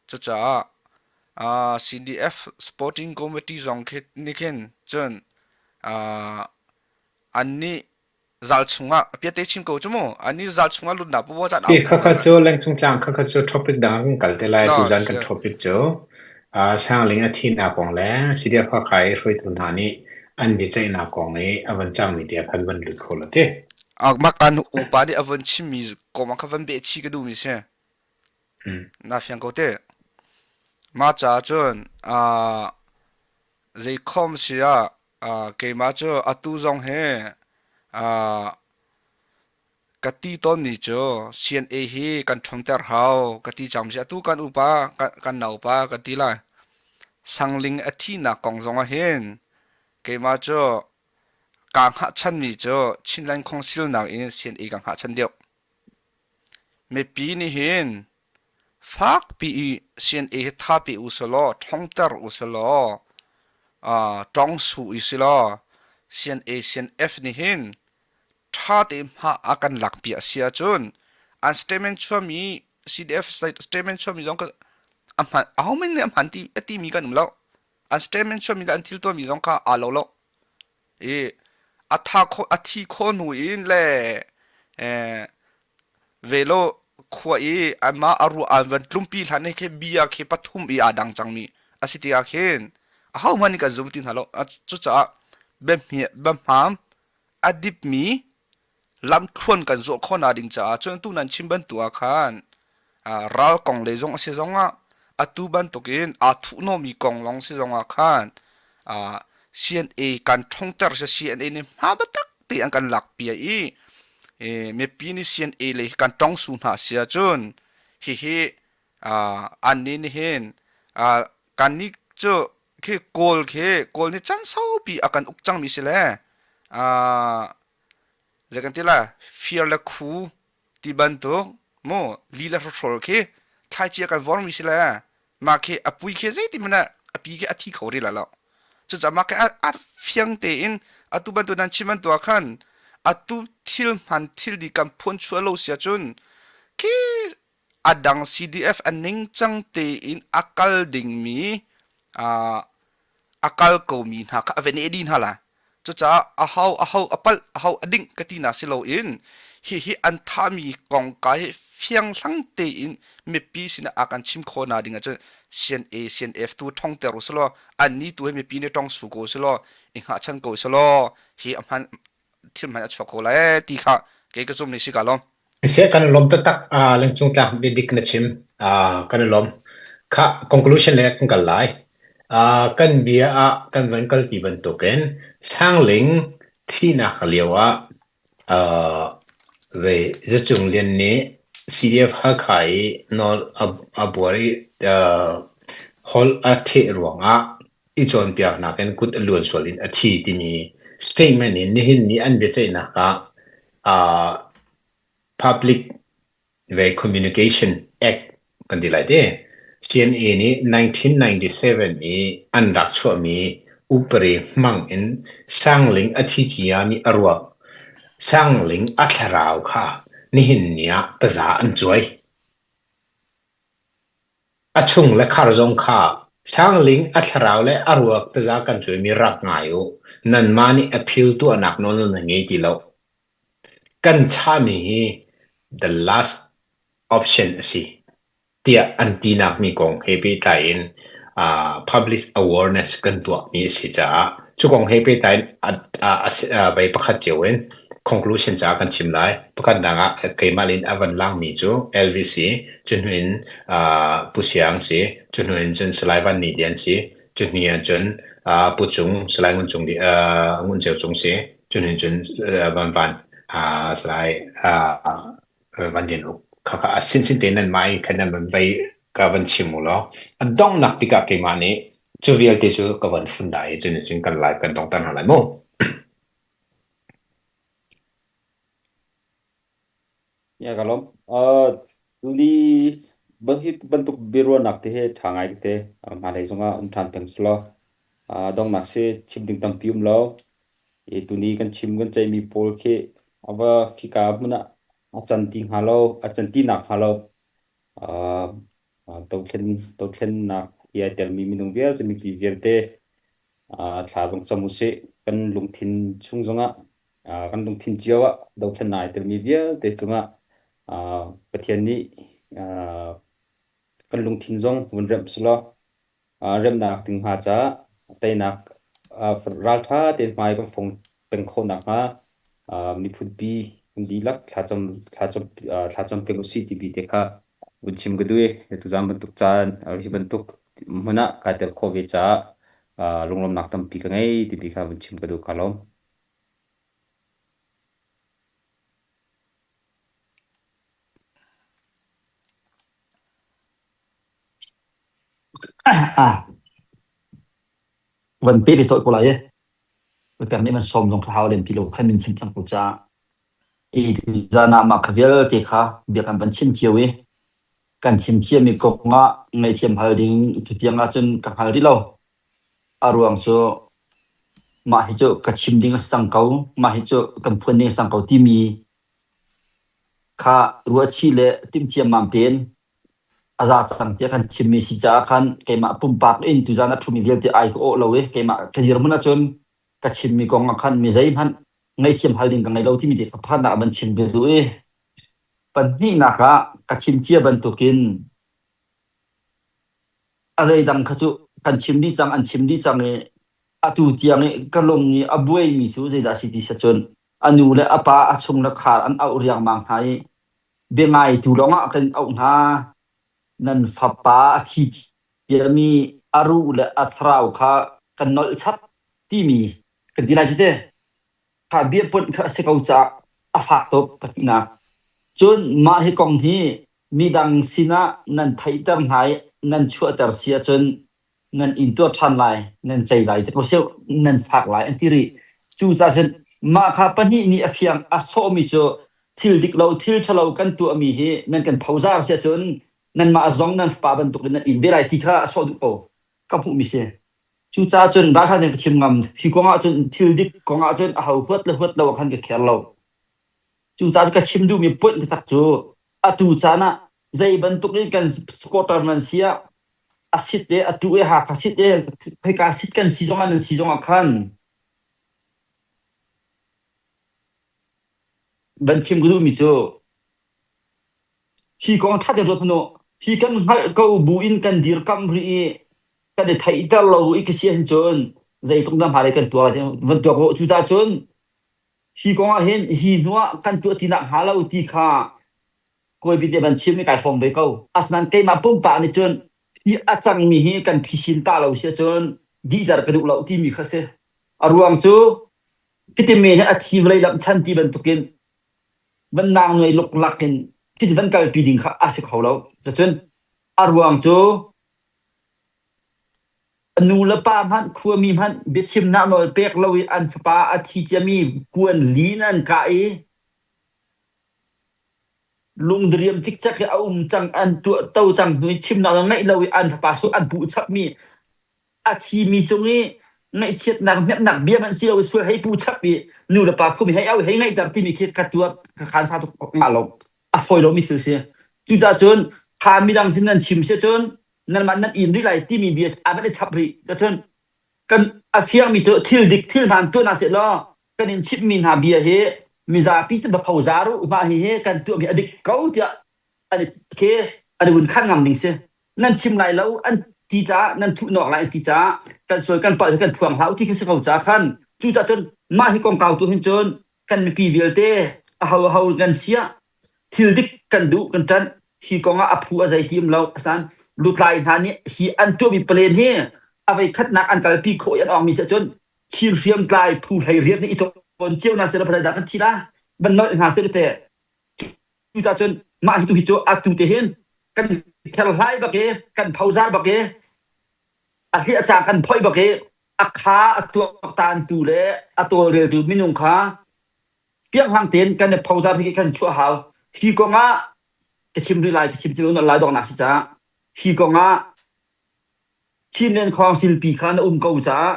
cucaah CDF Sporting Committee zong khi nih khin cun annih zal chungah a piate chim ko cu mu annih zal chungah lutnak paoh caan Hi khakha cu lengcung tlang khakha cu topic dang kan kal te lai tuzan kan topic cu Sangling a thinak kong le CDF Hakha i hruaitu hna nih an biaceihnak kong i a van cangmi te khan van lut kho lo te. Mah kan upa nih a von chimmi kong ah kha van beh chih ka duhmi si. Na fiang ko te. Mah caah cun zei khom si ah keimah cu atu zong hi ka ti tawnmi cu CNA hi kan ṭhawnter hau ka ti cang si. Atu kan upa kan naupa ka ti lai. Sangling a thihnak kong zong ah hin keimah cu kaa hngahchanmi cu Chinland Council nakin CNA ka hngahchan deuh. Mipi nih hin fakpi i CNA hi tha pe u selaw, ṭhongter u selaw, ṭong su i silaw, CNA CNF nih hin ṭha tein hma a kan lakpi a si ahcun an statement chuahmi CDF statement chuahmi zong a hman ahohmanh nih a hman ti a timi kan um lo. An statement chuahmi le an thil tuahmi zong kha aa lo lo. I a tha kho a thi kho hnu in le velo khua i amah a ruah an van tlumpi hlan hi khi bia khi pathum i aa dang cangmi a si tikah khin ahohmanh nih kan zum ti hna lo. Cucaah biahmam a dipmi lamthluan kan zawh khawhnak ding caah cun tu nan chim bantuk ah khan ral kong lei zong a si zongah atu bantukin aa thuhnawhmi kong lawng si zongah khan CNA kan ṭhongter si CNA nih hma biatak te an kan lakpi i mipi nih CNA lei kan tong su hna si ahcun hihi annih nih hin kannih cu khi Kawl khi Kawl nih chan saupi a kan uk cangmi si le zei kan ti la fir le khu ti bantuk mu li le hrawhrawl khi thlaici a kan vormi si le mah khi a pui khi zeiti hmanh ah a pi khi a thi kho rih la lo cucaah mah khi a fiang tein atu bantuk nan chim bantuk ah khan atu thil hman thil di kan phuan chuah lo si ahcun khi a dang CDF a ningcang tein a kal dingmi a kal komi hna kha a va neh dih hna lai. Cucaah aho aho a palh aho a ding ka ti na si loin hihi an thahmi kongka hi fianghlang tein mipi sinah a kan chim khawh na ding ahcun CNA CNF tu thongter u selaw annih tu hi mipi nih tong su ko selaw i hngahchan ko selaw hi a hman thil hman a chuak ko lai ti kha kei ka zum ni si ka lawm. Seh kan i lawm taktak. Uh, lengcung tlak biadik na chim. Uh, kan i lawm. Kha conclusion le kan kal lai. Uh, kan bia ah kan van kalpi bantukin Sangling thihnak lio ah uh, ve Zacung Lian nih CDF Hakha i nawl a, a buar i uh, holh a theh ruangah i cawnpiaknak in kut a luan sual in a thi timi statement in nihin ni an biaceihnak ah uh, Public ve Communication Act kan ti lai te. CNA nih 1997 i an rak chuahmi upari hmang in Sangling a thi ciami a ruak Sangling a thlarau kha nihin ni ah taza an cuai. A chung le khar zong kha Sangling a thlarau le a ruak taza kan cuaimi rak ngai u. Nanmah nih appeal tuahnak nawl nan ngei ti lo. Kan chahmi hi the last option a si tiah an tinak mi kong he pehtlai in public awareness kan tuahmi a si caah cu kong he pehtlai in vei pakhat cio in conclusion caah kan chim lai. Pakhatnak ah keimah in a van langmi cu LVC, cu hnu in Pu Siang si, cu hnu in cun Salai Van Ni Lian si. Cu hni ahcun Pu Cung, Salai Ngun Cung, Ngun Ceu Cung si. Cu hni cun Van Van, Salai Van Lian Uk kha kha a sinsin tein nan mah i khan nan van vei ka van chim u law a donghnak bik ah keimah nih cu vialte cu ka van fun dai i cu nih cun kan lai kan donghter hna lai mu. Ya ka lawm. Uh, tuni hi bantuk biaruahnak te hi ṭha ngai tete hmailei zongah um ṭhan peng selaw uh, donghnak si chim ding tampi um lo. I tuni kan chim kan ceihmi pawl khi a va khika hmun ah a can ti hnga lo, a can ti nak hnga lo. Uh, dothlen dothlennak hi ai telmi minung vialte mipi vialte thla zong cam usih. Kan lungthin chung zongah kan lungthin cio ah dothlennak ai telmi vialte cungah Pathian nih kan lungthin zong vun remh selaw remnak ding hnga caah teinak ralṭha tein hmai kan fong peng khawh nakhnga miphunpi kan dihlak thlacam thlacam thlacam peng usih timi te kha vun chim ka duh i tuzaan bantuk caan hi bantuk hmun ah kai tel khawh ve caah lunglawmhnak tampi ka ngei timi kha vun chim ka duh. Kaa lawm. Ah, van pe ve colh ko lai i Pek nih man sawm zong kha hau lem ti lo khan min chim cang ko caah i tuzaan ah mah kha vialte kha bia kan van chim cio i kan chim ciami kong ah ngaihthiam hal ding tutiang ahcun ka hngal rih lo. A ruang cu mah hi cu ka chim ding a si cang ko, mah hi cu kan phuan ding a si cang ko timi kha ruahchih le timh ciammam tein a za cang tiah kan chimmi si caah khan keimah pumpak in tuzaan a ṭhumi vialte ai ka awh lo i keimah ka dirhmun ahcun ka chimmi kong ah khan mi zeihmanh ngaihthiam hal ding ka ngei lo timi te kha pakhatnak ah van chim ka duh i pahnihnak ah ka chim cia bantukin a zeidang kha cu kan chim dih cang an chim dih cang i atu tiang i ka lung i a buaimi cu zeidah a si ti si cun a nu le a pa a chung le khar an auh riangmang hna i biangaitu lawngah kan auh hna. Nan fapa a thi ciami a ruh le a thlarau kha kan nolh chap timi kan ti lai cu te. Kha biapuanh kha a si ko caah a fak tuk pahnihnak. Cun mah hi kong hi midang sinah nan theihter hna i nan chuahter si ahcun nan intuar ṭhan lai, nan cei lai, nan fak lai an ti rih. Cucaah cun mah kha pahnih nih a fiang a sawhmi cu thil dik lo, thil ṭhalo kan tuahmi hi nan kan phozar si ahcun nanmah zong nan fapa bantukin nan in ve lai ti kha a sawh duh ko. Ka hmuhmi si. Cucaah cun ralhrang nih ka chim ngam. Hi kong ah cun thil dik kong ah cun aho huat le huat lo ah khan ka kher lo. Cucaah ka chim duhmi point taktak cu atu caan ah zei bantuk in kan supporter nan si ah a sit e a tu e Hakha sit e khoika sit kan si zongah nan si zongah khan van chim ka duhmi cu hi kong ṭha tein ruat hmanh u hi kan hngalh ko bu in kan dirkamh rih i kan i theihter lo i ka si ahhin cun zeitluk dah hmailei kan tuar lai van tuak u cucaah cun hi kong ah hin hi hnuah kan tuah ti nak hnga lo ti kha Kawi nih van chim i kai hrawm ve ko. Asinain keimah pumpak nih cun hi a cangmi hi kan phisin ta lo si ahcun dihter ka duh lo timi kha si. A ruang cu hiti men hi a thi vawlei lamh chan ti bantukin van nang nuai luklak in hiti van kalpi ding kha a si kho lo. Cucun a ruang cu nu le pa hmanh khuami hmanh biachimnak nawl pek lo in an fapa a thi ciami kuan li in an kah i Lungdiriam cikcek i a um cang an tuahto cang hnu i chimnak nawl ngeih lo i an fapa su an puh chapmi a thimi cung i ngaihchiatnak hnemhnak bia hmanh si lo i sual hei pu chap i nu le pa khum i hei au hei ngaihter timi khi ka tuah ka khan sa tuk hnga lo a fawi lomi thil si cucaah cun kha midang sin nan chim si cun nanmah nan in rih lai timi bia a van i chap rih cun kan a fiangmi cu thil dik thil hmaan tuah hna seh law kan in chimhmi hna bia hi mizapi sin va phozar u mah hihi kan tuahmi a dik ko tiah an khi an i vun khan ngam ding si nan chim lai lo an ti caah nan thuh nawk lai an ti caah kan sual kan palh kan phuang hlah u ti khi si ko caah khan cucaah cun mah hi kongkau tu hin cun kan mipi vialte aho aho kan siah thil dik kan duh kan ṭanh hi kong ah a phu a zei ti um lo asinain lutlai hna nih hi an tuahmi plan hi. A voi khatnak an kalpi khawh i an awngmi si ahcun Chin hriamtlai phu hlei riat nih i cawn cio hna seh law dah kan thi la van nolh hna seh te. Cucaah cun mah hi tu hi cu atu te hin kan kherhlai bak i kan phozar bak i a hliah cang kan phoih bak i a kha a tuaktantu le a tawlreltu minung kha fianghlang tein kan i phozar hi kan chuah hau. Hi kong ah ka chim rih lai, ka chim cim lai donghnak si caah hi kong ah Chinland Council pi kha na um ko caah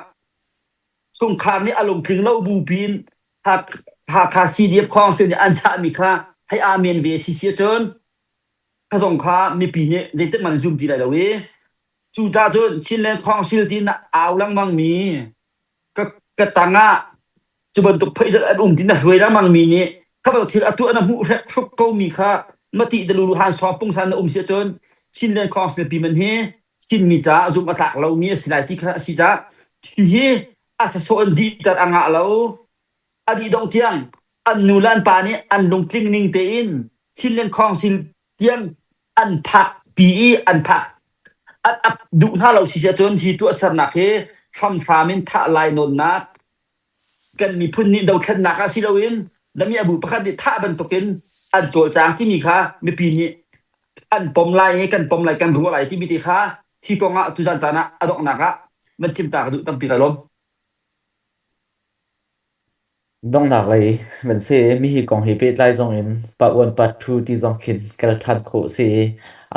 chungkhar nih a lungtling lo bu pin Hakha CDF Council nih an chahmi kha hei amen ve si si ahcun kha zong kha mipi nih zeitik man zum ti lai lo i cucaah cun Chinland Council ti na au lengmang mi ka ka tangah cu bantuk pheizat an um ti na hruai lengmang mi nih kha bantuk thil a tuah na hmuh hrek hruk ko mi kha mati dalulu han sawng pungsan na um si ahcun Chinland Council pi man hi Chinmi caah zumh a tlak lomi a si lai ti kha a si caah hi a sasawh in dihter a ngah lo. A dih dongh tiang an nu le an pa nih an lungtling ning tein Chinland Council tiang an phak pi i an phak an ap duh hna lo si ahcun hi tuahsernak hi hramhram in thah lai nawnnak kan miphun nih dothlennak ah si loin lami abu pakhat nih thah bantukin an cawlcang timi kha mipi nih an pom lai i kan pom lai kan ruah lai timi te kha hi kong ah tuzan caan ah a donghnak ah van chim ta ka duh tampi ka lawm. Donghnak lei van si. Mi hi kong he pehtlai zong in part 1 part 2 ti zong khin kal ṭhan khawh si i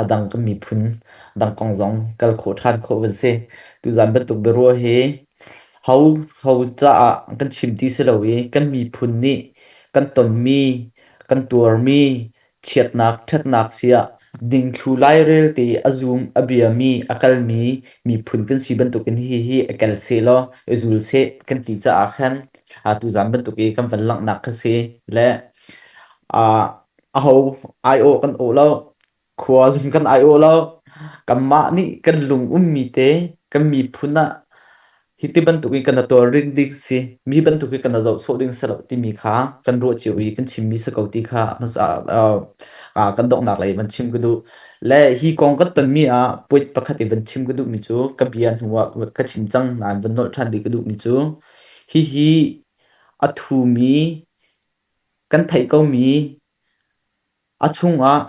a dang kan miphun dang kong zong kal khawh ṭhan khawh van si. Tuzan bantuk biaruah hi ho ho caah kan chim ti si lo i kan miphun nih kan tonmi, kan tuarmi Chiatnak ṭhatnak siah dingthlu lairel te a zum a biami a kalmi miphun kan si bantukin hihi a kel sehlaw i zul seh kan ti caah khan tuzaan bantuk i kan van langhnak kha si le aho aiawh kan awh lo, khua zong kan aiawh lo, kanmah nih kan lung ummi te kan miphun ah Hiti bantuk in kan tuar ding ding si, mi bantuk hi kan zoh sawh ding si lo timi kha kan ruah cio i kan chimmi si ko ti kha hmasa uh, kan donghnak lei van chim ka duh. Le hi kong kan tonmi ah point pakhat i van chim ka duhmi cu ka bia hnu ah ka chim cang nain van nolh ṭhan dih ka duhmi cu hihi a thumi kan theih komi A chungah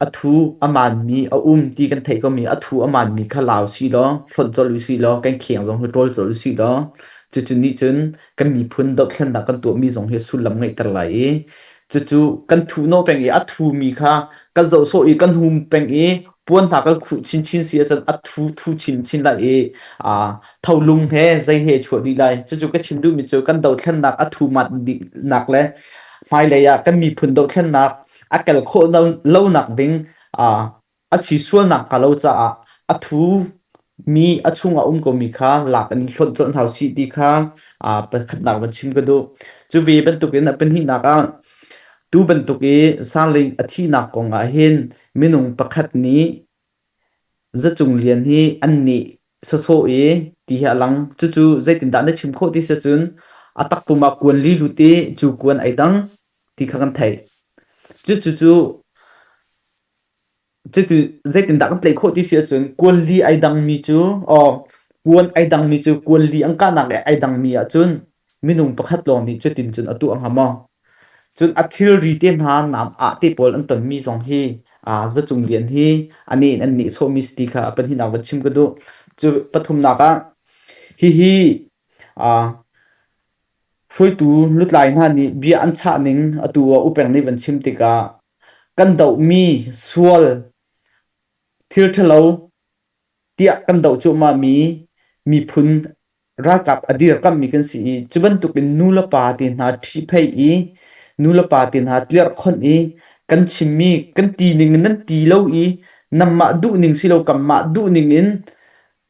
a thu a maanmi a um ti kan theih komi a thu a maanmi kha lau sihlaw, hlonh colh usihlaw, kan kheng zong hi ṭawl colh usihlaw, cucu nih cun kan miphun dothlennak kan tuahmi zong hi sullam ngeihter lai i cucu kan thuhnawh peng i a thumi kha kan zoh sawh i kan hum peng i puan hna kan khuh chinchin si ahcun a thu thu chinchin lai i aa tholung he zei he chuah dih lai. Cucu ka chim duhmi cu kan dothlennak a thu mat dihnak le hmailei ah kan miphun dothlennak a kal khawh lonak ding a si sualnak hnga lo caah a thu mi a chungah um komi kha lak in hlonh colh hna usih ti kha pakhatnak van chim ka duh. Cu ve bantukin a pahnihnak ah tu bantuk i Sangling a thihnak kong ah hin minung pakhat nih Zacung lian hi an nih sawsawh i ti hi a lang. Cucu zeitindah na chim khawh ti si cun a takpum ah kuan li lut i cu kuan ai dang ti kha kan theih. Cucu cu cutu zeitindah kan tlaih khawh ti si ahcun kuan li ai dangmi cu aw kuan ai dangmi cu kuan li an kahnak i ai dangmi ahcun minung pakhat lawng nih cutin cun a tuah hnga maw? Cun a thilri te hna nam ah te pawl an tonmi zong hi aa Zacung Lian hi a ne in an nehsawhmi si ti kha a pahnihnak van chim ka duh. Cu pathumnak ah hihi aa hruaitu lutlai hna nih bia an chah ning atu ah upeng nih van chim tikah kan dohmi sual thil ṭhalo tiah kan doh cuahmahmi miphun ralkap a dirkamhmi kan si i cu bantukin nu le pa te hna ṭhihphaih i nu le pa te hna tlerhkhonh i kan chimmi kan ti ning in nan ti lo i nanmah duhning si lo kanmah duhning in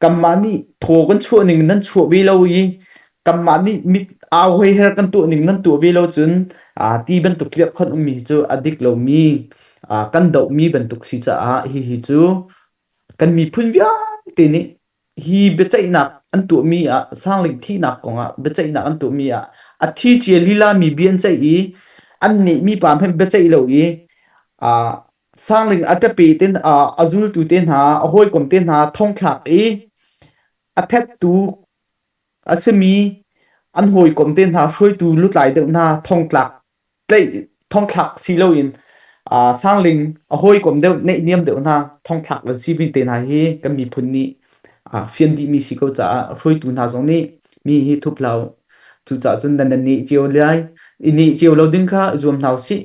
kanmah nih thaw kan chuah ning in nan chuah ve lo i kanmah nih mit au hoiher kan tuah ning nan tuah ve lo cun aa ti bantuk tlerhkhonh ummi cu a dik lomi aa kan dohmi bantuk si caah hihi cu kan miphun vialte nih Hi biaceihnak an tuahmi ah Sangling thihnak kongah biaceihnak an tuahmi ah a thi cia lilami bia an ceih i an nehmi pa hmanh biaceih lo i uh, Sangling a ṭape te uh, a zultu te hna a hawikom te hna thongthlak i A thettu a simi an hawikom te hna hruaitu lutlai deuh hna thongtlak tlaih thongthlak si loin uh, sangling a hawikom deuh neihniam deuh hna thongthlak an si mi te hna hi kan miphun nih uh, fian dihmi si ko caah hruaitu hna zong nih mi hi thup lo cucaah cun nan nan nih cio lai i nih cio lo ding kha zuam hna usih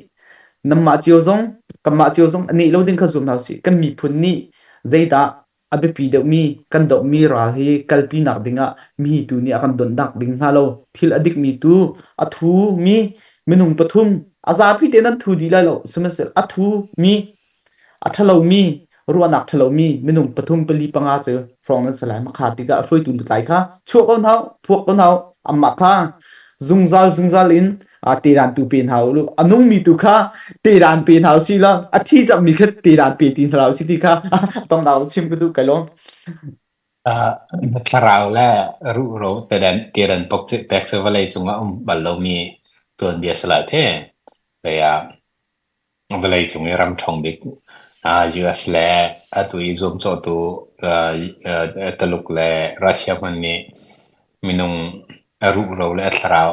namah cio zong kanmah cio zong nih lo ding kha zuam hna usih kan miphun nih zeidah a biapi deuhmi kan dohmi ral hi kalpinak dingah mi tu nih a kan donhnak ding hnga lo thil a dikmi tu a thumi minung pathum a zapi te nan thu dih lai lo sihmanhsehlaw a thumi a ṭhalomi ruahnak ṭhalomi minung pathum pali panga cu hrawng nan si lai makha tikah hruaitu lutlai kha chuah ko hna phuak ko hna amah kha zungzal zungzal in tedan tu pe hna u a nungmi tu kha tedan pe hna si la a thi cangmi kha tedan pe ti hna si ti kha tong dau chim ka duh kai lawm Thlarau le ruhro tedan tedan pok cu pek cu vawlei cungah um bal lomi tuanbia si lai the. Kaya Vawlei cung i ram ṭhawng bik US le atu i zuamcawhtu Taluk le Russia hmanh nih minung a ruhro le a thlarau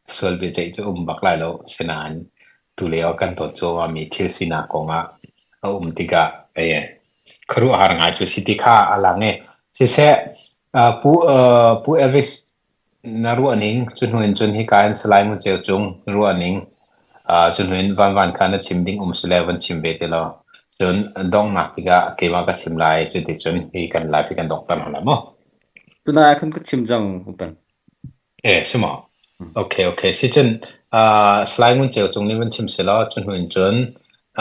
sual biaceih cu um bak lai lo. Sinain tulio kan ton cuahmahmi thil sinak kongah a um tikah khuaruahhar ngai cu si ti kha a lang i siseh Pu, Pu Elvis Na ruahning cu hnu in cun hika in Salai Ngun Ceu Cung ruahning cu hnu in Vanvan kha na chim ding um sile van chim ve ti law cun donghnak tikah keimah ka chim lai cu ti cun hi kan live hi kan donghter hna lai mu. Tunai ah khan ka chim cang upen. Eh si maw? Okay okay si cun uh, Salai Ngun Ceu Cung nih van chim si law cu hnu in cun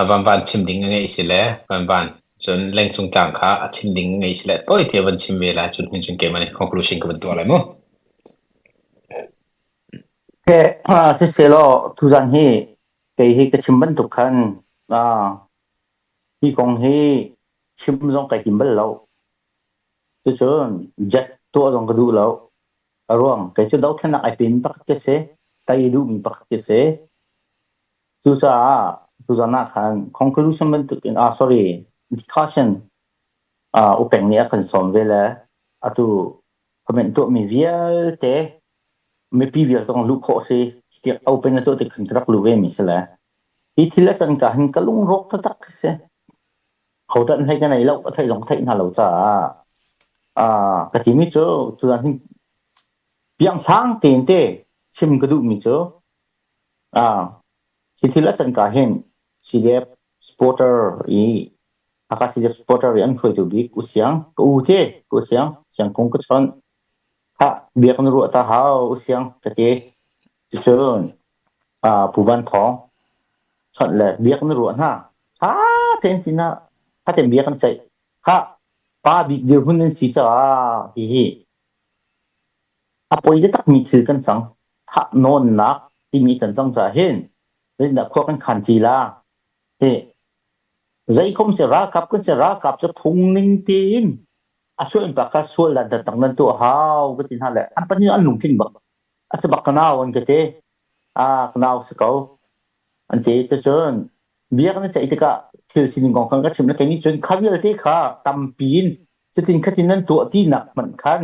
Vanvan chim ding a ngeih si le Vanvan cun lengcung tlang kha a chim ding ngei si le tawi te van chim ve lai cun hun cun keimah nih conclusion ka van tuah lai mu. Okay, siselaw tuzan hi kei hi ka chim bantuk khan hi kong hi chim zong kai tim bal lo. Cucun jet tuah zong ka duh lo. A ruang kei cu dothlennak ai pin pakhat ka si, kai duhmi pakhat ka si. Cucaah tuzan ah khan conclusion bantukin ah sorry discussion uh, upeng nih a kan sawm ve le atu comment tuahmi vialte mipi vial zong luh khawh si tiah open a tuah tik khan ka rak luh ve mi si le hi thil a can ka hin ka lungrawk taktak khi si hotan hlei ka nei lo a theih zong ka theih hna lo caah ah ka timi cu tuzan hin piangthlang tein te chim ka duhmi cu Hi thil a can ka hin CDF supporter i Hakha CDF supporter i an hruaitu bik U Siang, ka u te, U Siang, Siang Kung ka chawnh. Khah, biak na ruah ta hau U Siang ka ti. Cucun Pu Van Thawng chawnh le biak na ruah hna. Tha tein ti na, tha tein bia kan ceih. Khah, pa bik dirhmun nan si caah hihi A poi takmi thil kan cang. Thahnawnnak timi can cang caah hin zeitindah khua kan khan ti la? Hi zeikhom si ralkap kan si ralkap cu phung ning tein a sual pa kha sual dan taktak nan tuah hau ka ti hna le an pahnih an lungtling bak. A si bak ka nau an ka ti. Ah ka nau si ko. An ti cucun biak na ceih tikah thil sining kong khan ka chim le kei nih cun kha vialte kha tampi in cutin khatin nan tuah tinak hmanh khan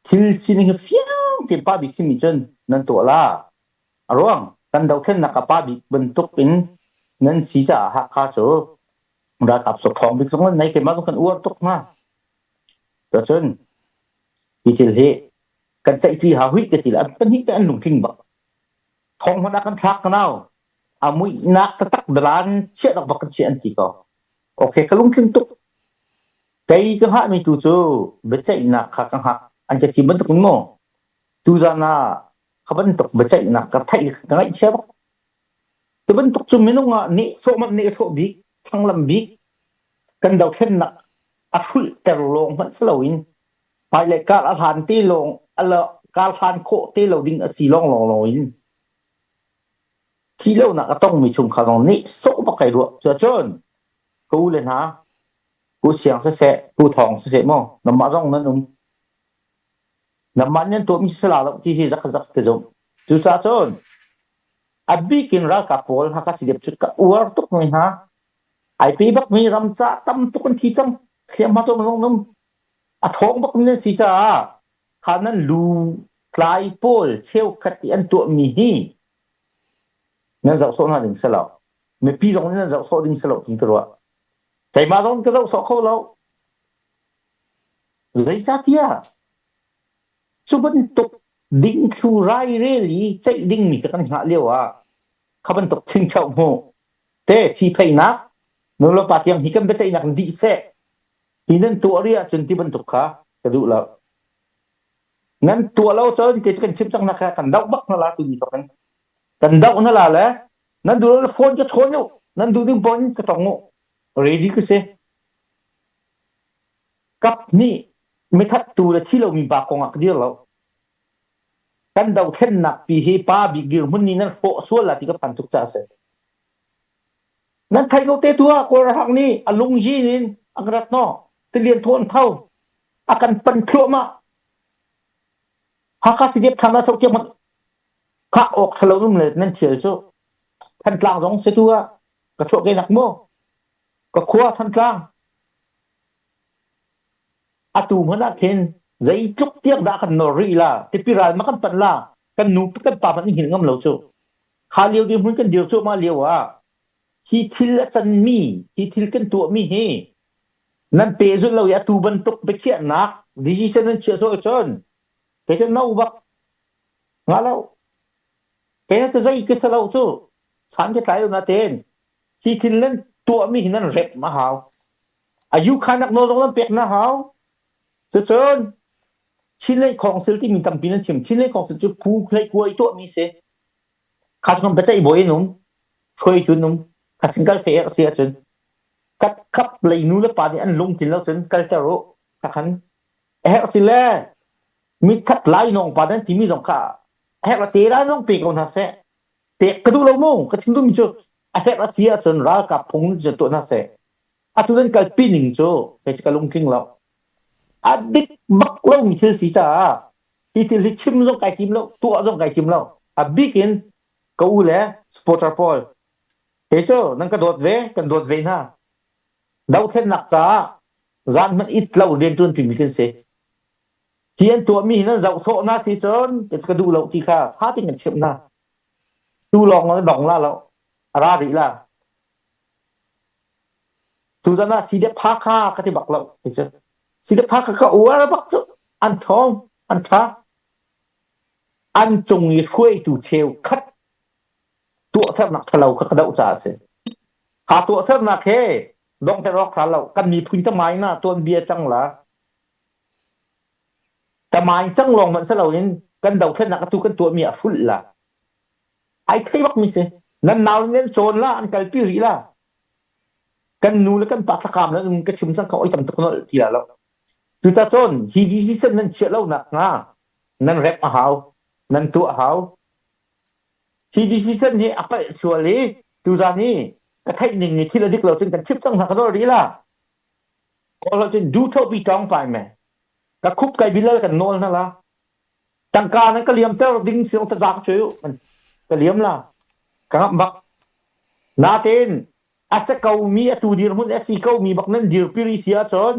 Thil sining hi fiang tein pa bik simi cun nan tuah la. A ruang kan dothlennak ah pa bik bantuk in nan si caah Hakha cu ralkap cu ṭhawng bik zong nan nei keimah zong kan uar tuk hnga. Cun hi thil hi kan ceihṭi hau hih ka ti le an pahnih te an lungtling bak. Thong hmanh ah kan thlak ka nau. A muihnak taktak dalan chiah bak kan chiah an ti ko. Okay, ka lungtling tuk. Kei ka hngahmi tu cu biaceihnak kha ka hngak. An ka ti bantuk in maw? Tuzan ah kha bantuk biaceihnak ka theih ka ngaihchia bak. Cu bantuk cu minung ah nehsawh manh nehsawh bik, thlanglam bik, kan dothlennak a hrulhter lawng hmanh si loin hmailei kar a hlan te lawng a kar hlan khawh te lo ding a si lawng lawng lawng in thi lonak a tongmi chungkhar zong nehsawh bak kai ruah. Cuacun ka u le hna Pu Siang siseh, Pu Thawng siseh maw nanmah zong nan um. Nanmah nan tuahmi si la lo ti hi zak zak ka zumh. Cucaah cun a bik in ralkap pawl Hakha CDF cu ka uar tuk mi hna. Ai pe bak mi ram ca tam tuk an thi cang. Hliamhma tuam zong um. A ṭhawng bak mi nan si caah kha nan lu tlai pawl cheukhat i an tuahmi hi nan zoh sawh hna ding si lo. Mipi zong nih nan zoh sawh ding si lo ti ka ruah. Keimah zong ka zoh sawh kho lo. Zeicahtiah cu bantuk dingthlu rairel i ceih dingmi kha kan hngah lio ah kha bantuk chingchauh hmuh te thi-pheinak nulepa tiang hi kan biaceihnak in dih seh hi nan tuah rih ahcun ti bantuk kha ka duh lo. Nan tuah lo cun kei cu kan chim cang na kha kan doh bak hna la timi tluk in kan doh hna la le nan duh lo phone ka chawn u nan duh ding pon ka tong u ready ka si kap nih mithattu le thi lomi pa kong ah ka dir lo. Kan dothlennak pi hi pa bik dirhmun nih nan hrawh sual la ti ka phan tuk caah a si. Nan thei ko te tu ah Kawl ralhrang nih a lungyin in a kan rat hnawh. Tilian thawn tho a kan pan thluahmah. Hakha CDF thang la chok tiang hmanh khah awk thalo num le nan thial cu. Thantlang zong se tu ah ka chuah ke nak mu. Ka khua Thantlang Atu hmanh ah khin zeitluk tiang dah kan nawr rih la, tipi ral ma kan panh la, kan nu kan pa hmanh in hngilh ngam lo cu. Kha lio dirhmun kan dir cuahmah lio ah hi thil a canmi, hi thil kan tuahmi hi nan pehzulh lo i atu bantuk biakhiahnak decision nan chiah sawh cun kei cu no bak nga lo. Kei cu zei ka si lo cu san ka tlai lo natein hi thil nan tuahmi hi nan rep ma hau. Ayukhanak nawl zong nan pek na hau. Cucun Chinlei Council timi tampi nan chim. Chinlei Council cu phu hleikuai tuahmi si. Kha cu kan biaceih bawi in um, hruaitu in um, kha sin kal se a si ahcun kat khap lei nu le pa nih an lungtlin lo cun kalter u. Kha khan a herh si le mithat lai nong pa nan timi zong kha a herh a te lai zong pe ko hna seh. Pek ka duh lo mu. Ka chim duhmi cu a herh a si ahcun ralkap phung cu tuah hna seh. Atu nan kalpi ning cu kei cu ka lungtling lo. A dik bak lomi thil si caah hi thil hi chim zong kai tim lo, tuah zong kai tim lo. A bik in ka u le supporter pawl he cu nan ka dawt ve, kan dawt ve hna. Dothlennak caah zan hmanh it lo rian ṭuan ṭimi kan si. Hi an tuahmi hi nan zoh sawh na si cun kei cu ka duh lo ti kha tha tein kan chimh hna. Tu lawng na dong la lo, a ra rih la. Tuzan ah CDF Hakha ka ti bak lo ti cu. CDF Hakha ka uar bak cu an ṭhawng, an ṭha. An cung i hruaitu cheukhat tuahsernak ṭhalo kha ka doh caah a si. Ha tuahsernak he dongter awk ṭha lo. Kan miphun tamai na tuanbia cang la. Tamai cang lawng hmanh si loin kan dothlennak atu kan tuahmi a hrulh la. Ai thei bak mi si. Nan nau nan cawn la, an kalpi rih la. Kan nu le kan pa thlakam le ka chim cang ka oi tam tuk nolh ti la lo. Cucacun hi decision nan chiah lo nak hnga nan rep a hau, nan tuah a hau. Hi decision hi a palh sual i tuzan i ka theih ning ni thil a dik lo cun kan chip cang hna ka nawl rih la. Kawl cun du tho pi tong pai me. Ka khup kai bilal kan nawl hna la. Tangka nan ka liamter ding siong ta zak cu ka liam la. Ka ngamh bak. Natein a se ko mi atu dirhmun a si ko mi bak nan dirpi rih si ahcun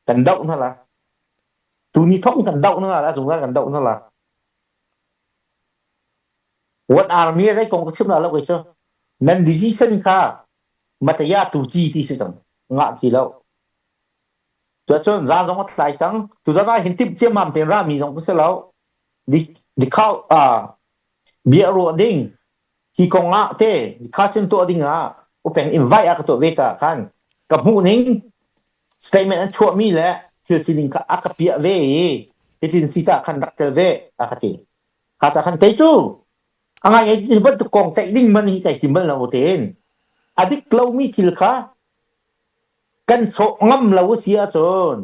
kan doh hna la. Tuni thong kan doh hna la, zungzal kan doh hna la. What army zei kong ka chim la lo kei cu. Nan decision kha mataya tu ci ti si cang. Ngah ti lo. Tuahcun zan zong a tlai cang. Tuzan ah hin timh ciammam tein rami zong ka si lo. Di di khau bia ruah ding hi kong ah te khasin tuah ding ah upeng invite a ka tuah ve caah khan ka hmuh ning statement an chuahmi le thil sining kha a ka piah ve i hitin si caah khan rak tel ve a ka ti. Kha ca khan kei cu a ngai ngai bantuk kong ceih ding man hi kai tim bal lo tein a dik lomi thil kha kan sawh ngam lo a si ahcun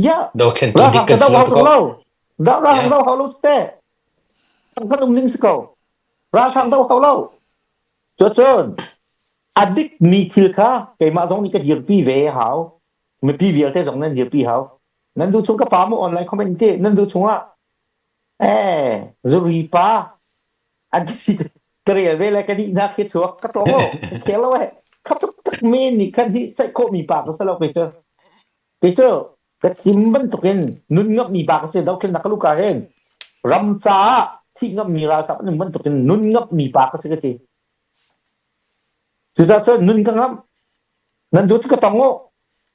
ya Dothlentu dik ralhrang kan ka si do lo hau ti tuk ko. lo da ralhrang Yeah. do hau lo te kan um ning si ko ralhrang do hau lo cucun a dik mi thil kha keimah zong nih ka dirpi ve hau mipi vialte zong nan dirpi hau nan duh chung ka pa mu online comment te nan duh chung ah eh zuri pa an si ka rel ve le ka dih nak hi chuak ka tong o ka khel lo eh khap tuk tak men nih khan hi saih khawh mi pa ka si lo kei cu kei cu Ka chim bantukin nun ngamhmi pa ka si dothlennak ka luka hin ram caah thih ngamhmi ralkap an um bantukin nun ngamhmi pa ka si ka ti. Cucaah cun nun ka ngamh. Nan duh cu ka tong u.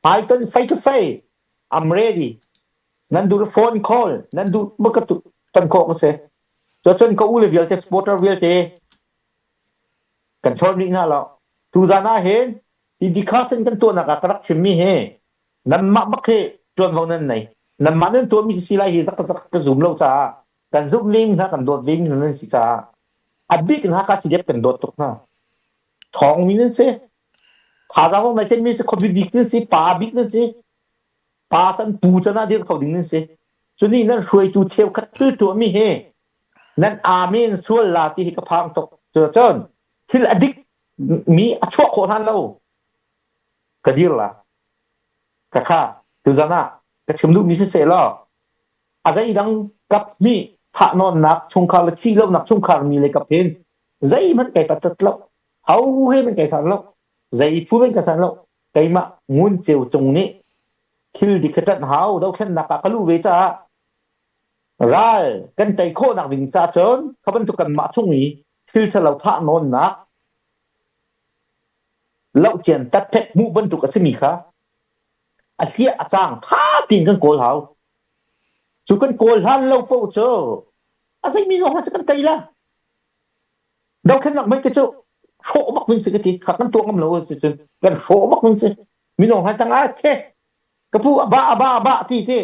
Hmaiton fei to fei. I'm ready. Nan duh phone call. Nan duh ba ka ton khawh ka si. Cucun ka u le vialte supporter vialte kan chawn rih hna lo. Tuzan ah hin hi dikhasen kan tuahnak ah ka rak chimmi hi nanmah bak hi ṭuanvo nan nei. Nanmah nan tuahmi si lai hi zak zak ka zum lo caah kan zumh ve mi hna kan dawt ve mi hna nan si caah a bik in Hakha CDF kan dawt tuk hna. Ṭhawng mi nan si. Thazaang zong nai mi si khuapi bik nan si, pa bik nan si. Pa can pu can ah dir kho ding nan si. Cuni nan hruaitu cheukhat thil tuahmi hi nan amen sual la ti hi ka phang tuk. Cucun thil a dik mi a chuah khawh hlan lo ka dir la. Ka kha tuzan ah ka chim duhmi si seh law a zeidang kap hnih thahnawnnak chungkhar le thih lonak chungkhar mi le kap hin zeihmanh kai patat lo ho he man kai san lo zei phu men ka san lo keimah ngun ceu cung nih thil dik ka ṭanh hau dothlennak ah ka luh ve caah ral kan tei khawhnak ding ca cun kha bantuk kanmah chung i thil ṭhalo thah nawnnak lohcian tatphek hmuh bantuk a simi kha a hliah a cang tha tiin kan kawl hau cu kan kawl hlan lo paoh cu a zeimi zong cu kan tei la dothlennak mei ke cu hrawh bak min si ka ti kha kan tuah ngam lo si cun kan hrawh bak min si minung hai tang ah khe ka pu aba aba aba ti ti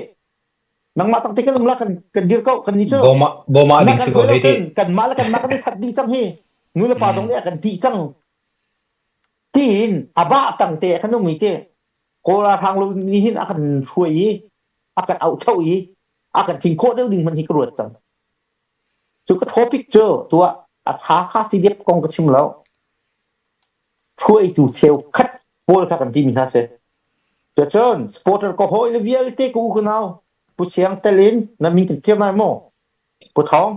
nangmah tak te kan um la kan kan dir ko kan ni cu boma boma ding si ko hei ti kan mah le kan mah kan i that dih cang hi nu le pa zong nih kan ti cang tiin aba tang te kan um i te Kawl ralhrang lo nih hin a kan hruai i a kan auhcho i a kan thing khawh deuh ding hmanh hi ka ruat cang. Cu ka topic cu tuah a Hakha CDF kong ka chim lo. Hruaitu cheukhat pawl kha kan timi hna si. Cucun supporter ka hawi le vialte ka u ka nau Pu Chiang tel in na min kan thiam lai maw? Pu Thawng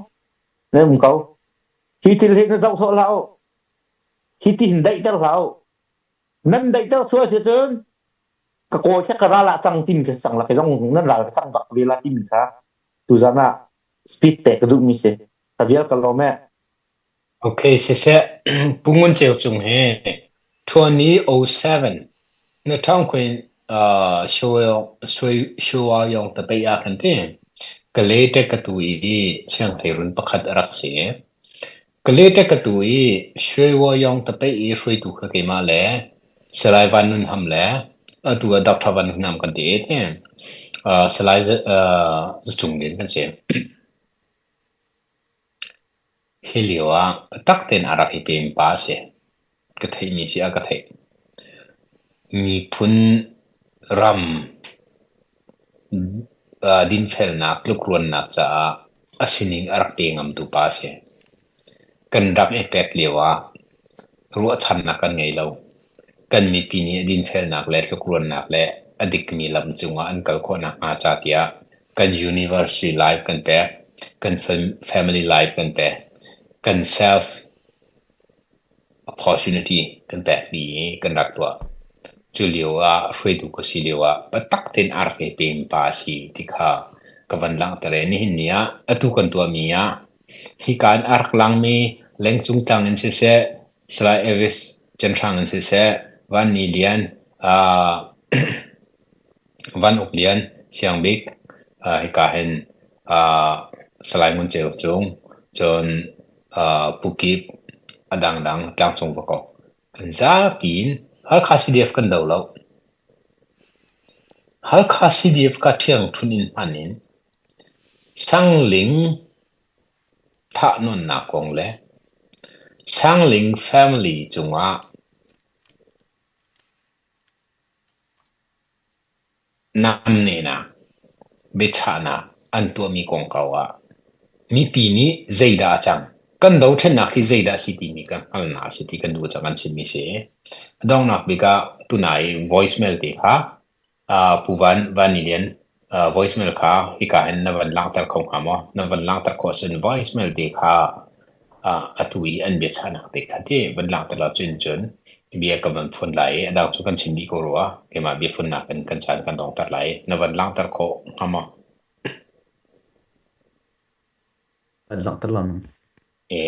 na um ko. Hi thil hi na zoh sawh hlah u. Hi ti hin daihter hlah u. Nan daihter sual si cun ka kawl kha ka ral ah cang timi kha cang la kei zong nan ral ka cang bak ve la timi kha tuzan ah speed pek ka duhmi si ka vial ka lawm eh. Okay, siseh, Pu Ngun Ceu Cung hi 2007 na ṭhawng khuin Showa Yong tapei ah khan ti Kalete ka tu i sianghleirun pakhat a rak si. Kalete ka tu i Shwe Yong tapei i hruaitu kha keimah le Salai Van Nun Ham le atu ah Dr. Van Nun Ham kan ti ti. Salai Zacung Lian kan si. Hi lio ah biatak tein a rak i pem pa a si. Ka theihmi si a ka theih. Miphun ram dinfelnak, tlukruannak caah a sining a rak pe ngamtu pa a si. Kan rak i pek lio ah ruahchannak kan ngei lo. Kan mipi nih dinfelnak le tlukruannak le a dikmi lam cungah an kal khawh nakhnga ca tiah kan university life kan pek, kan family life kan pek, kan self opportunity kan pek dih i kan rak tuah. Cu lio ah hruaitu ka si lio ah biatak tein a rak i pem pa a si ti kha ka van langhter i nihin ni ah atu kan tuahmi ah hika in a rak langmi lengcung tlang in siseh, Salai Elvis Cenhrang in siseh, Van Ni Lian, uh, Van Uk Lian, Siang Bik, uh, hika hin uh, Salai Ngun Ceu Cung, cun uh, Pu Kip, a dangdang tlangcung va kok. Kan zapi in Halkha CDF kan do lo. Halkha CDF ka ṭhiang ṭhun in hman in Sangling thahnawnnak kong le Sangling family cungah Namnehnak, biachahnak an tuahmi kongkau ah mipi nih zeidah a cang, kan dothlennak hi zeidah a si timi kan hngalhnak a si ti kan duh cang an chimmi si. A donghnak bik ah tunai voicemail te kha uh, Pu Van Van Ni Lian uh, voicemail kha hika hin na van langhter kho hnga maw? Na van langhter khawh cun voicemail te kha uh, atu i an biachahnak te kha ti van langhter lo cun cun. Bia ka van phun lai i a dang cu kan chim dih ko rua. Keimah biafunnak in kan caan kan dongter lai. Na van langhter khawh hnga maw? Kan langhter lang. E.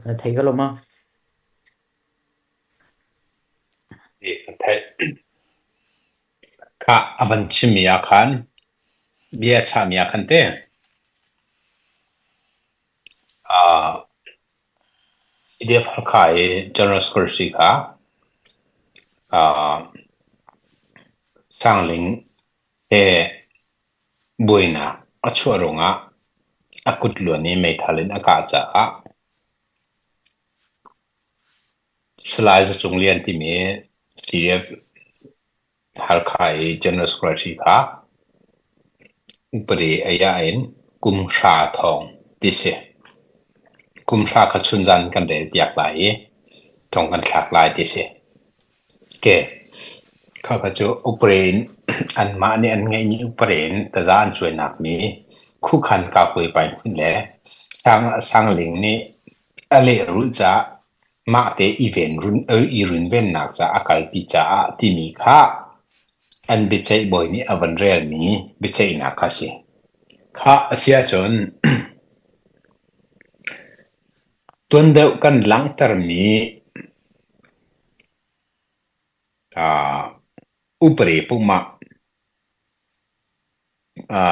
Na thei ko lo ma? Kan theih. Kha a van chimmi ah khan bia chahmi ah khan te uh, CDF Halkha i General Secretary kha uh, Sangling he buainak a chuah ruangah a kut luan i meithal in a kah caah Salai Za Cung Lian timi CDF Halkha i General Secretary kha upadi a in kum hra thawng ti si. Kum hra kha chunzan kan rel piak lai i thong kan thlak lai ti si. Ke khakha cu upadi in anmah nih an ngeihmi upadi in taza an cuainak mi Khukhan Kakui Painkhun le Sang Sangling nih a lehrulh caah mahte i ven i runvennak ca a kalpi caah timi kha an biaceih bawi nih a van relmi biaceihnak kha a si. Kha a si ahcun tuan deuh kan langhtermi upadi pumah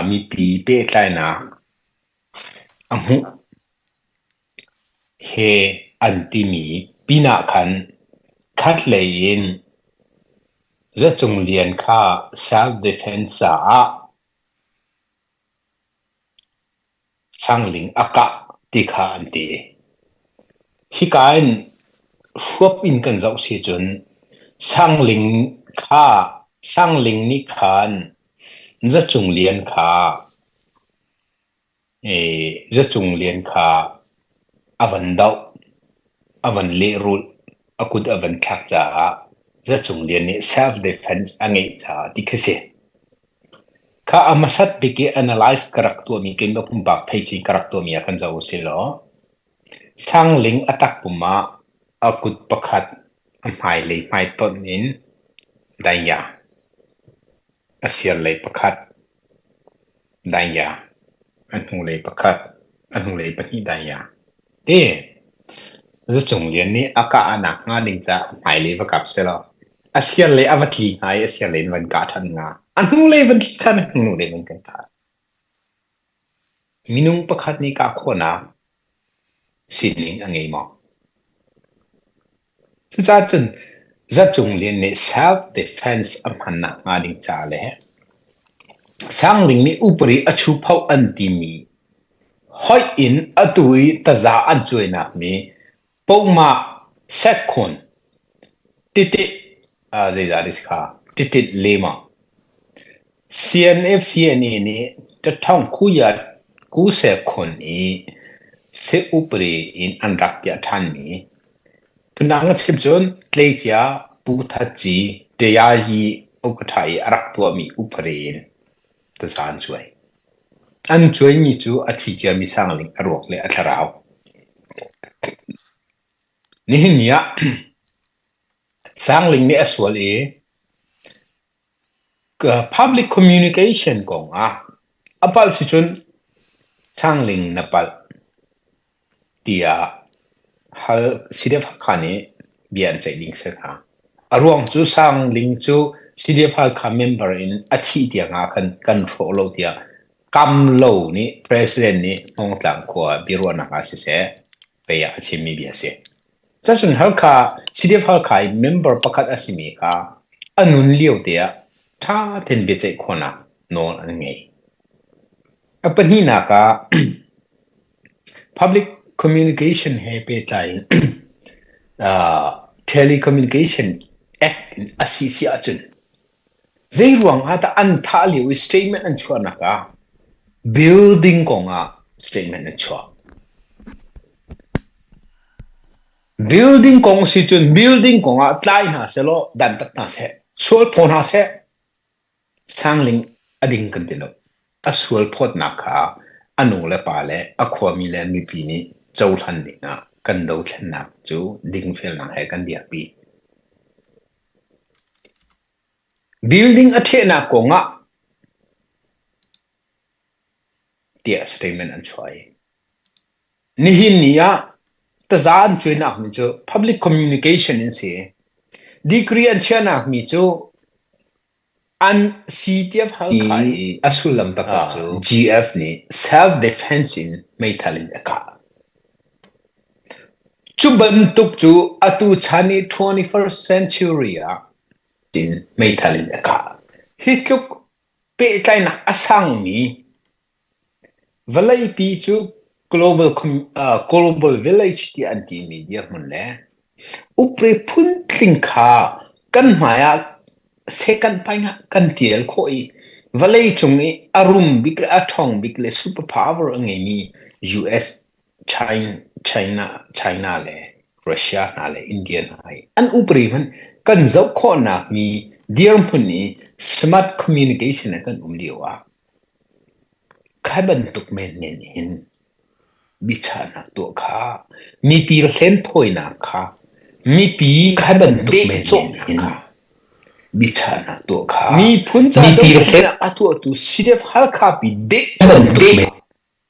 mipi pehtlainak a hmuh he an timi pinah khan khatlei in Za Cung Lian kha self-defense caah Sangling a kah ti kha an ti. Hika in huap in kan zoh si cun Sangling kha Sangling nih khan Za Cung Lian kha Za Cung Lian kha a van doh, a van lehrulh, a kut a van thlak caah Za Cung Lian nih self-defense a ngeih caah ti khi si. Kha a hmasat bik i analyze ka rak tuahmi keimah pumpak theihcin ka rak tuahmi ah kan zoh usih law Sangling a takpum ah a kut pakhat a hmailei hmaitonh in daya, a sirlei pakhat daya, a hnulei pakhat, a hnulei pahnih daya. Ti Zacung Lian nih a kah nak hnga ding caah hmailei va kap selaw a sirlei a va tli hnga i a sirlei in van kah ṭhan hnga. A hnulei van tli ṭhan, a hnulei van kan kah. Minung pakhat nih kah khawhnak sining a ngei maw? Cucaah cun Zacung Lian nih self-defense a hmannak hnga ding caah le Sangling nih upari a chupho an timi hoih in atu i taza an cuainak mi Pohmah sekkhun titit zeizah ti si kha titit lema CNF CNA nih ṭaṭhawng khuyat kusekhun i se-upri in an rak piah ṭhanmi phundang a chim cun tleicia Pu That Ci Tayayi Ukatha i a rak tuahmi upri in taza an cuai. An cuaimi cu a thi ciami Sangling a ruak le a thlarau. Nihin ni ah Sangling nih a sual i Public communication kongah a palh si cun Sangling na palh tiah hal CDF Hakha nih bia an ceih ding si hnga. A ruang cu Sangling cu CDF Halkha member in a thih tiang ah khan kan hrawh lo tiah Kam Lo nih President nih Hmawngtlang khua biaruahnak ah siseh pei ah a chimmi bia a si. Cacun Halkha CDF Halkha i member pakhat a simi kha a nun lio te ah ṭha tein biaceih khawhnak nawl an ngei. A pahnihnak ah public communication he pehtlai in uh, telecommunication act in a si si ahcun Zeiruang ah dah an thah lio i statement an chuahnak ah building kong ah statement an chuah. Building kong si cun building kong ah tlai hna selaw dantat hna seh, sual phaw hna seh, sangling a ding kan ti lo. A sual phawtnak kha a nu le pa le a khuami le mipi nih cohlan ding ah kan dothlennak cu dingfelnak he kan dirpi. Building a ṭhehnak kongah tiah statement an chuah i nihin ni ah taza an cuainak mi cu public communication in si. Degree an chiahnak mi cu an CTF Halkha i a sullam taktak cu GF nih self defense in meithal in a kah. Cu bantuk cu atu chan i 21st century ah in meithal in a kah. Hi tluk pehtlaihnak a sangmi vawleipi cu global, uh, global village tiah an timi dirhmun le upri phuntling kha kan hmai ah second paing ah kan tial khawh i vawlei cung i a rum bik le a ṭhawng bik le super power a ngeimi US China, China, China le Russia hna le India hna hi an upri hmanh kan zoh khawhnak mi dirhmun i smart communication ah kan um lio ah kha bantuk menmen hin biachahnak tuah kha mipi hlenthawinak kha mipi kha bantuk menmen hin biachahnak tuah kha miphun ca dothlennak a tuahtu CDF Halkha pi deh bantuk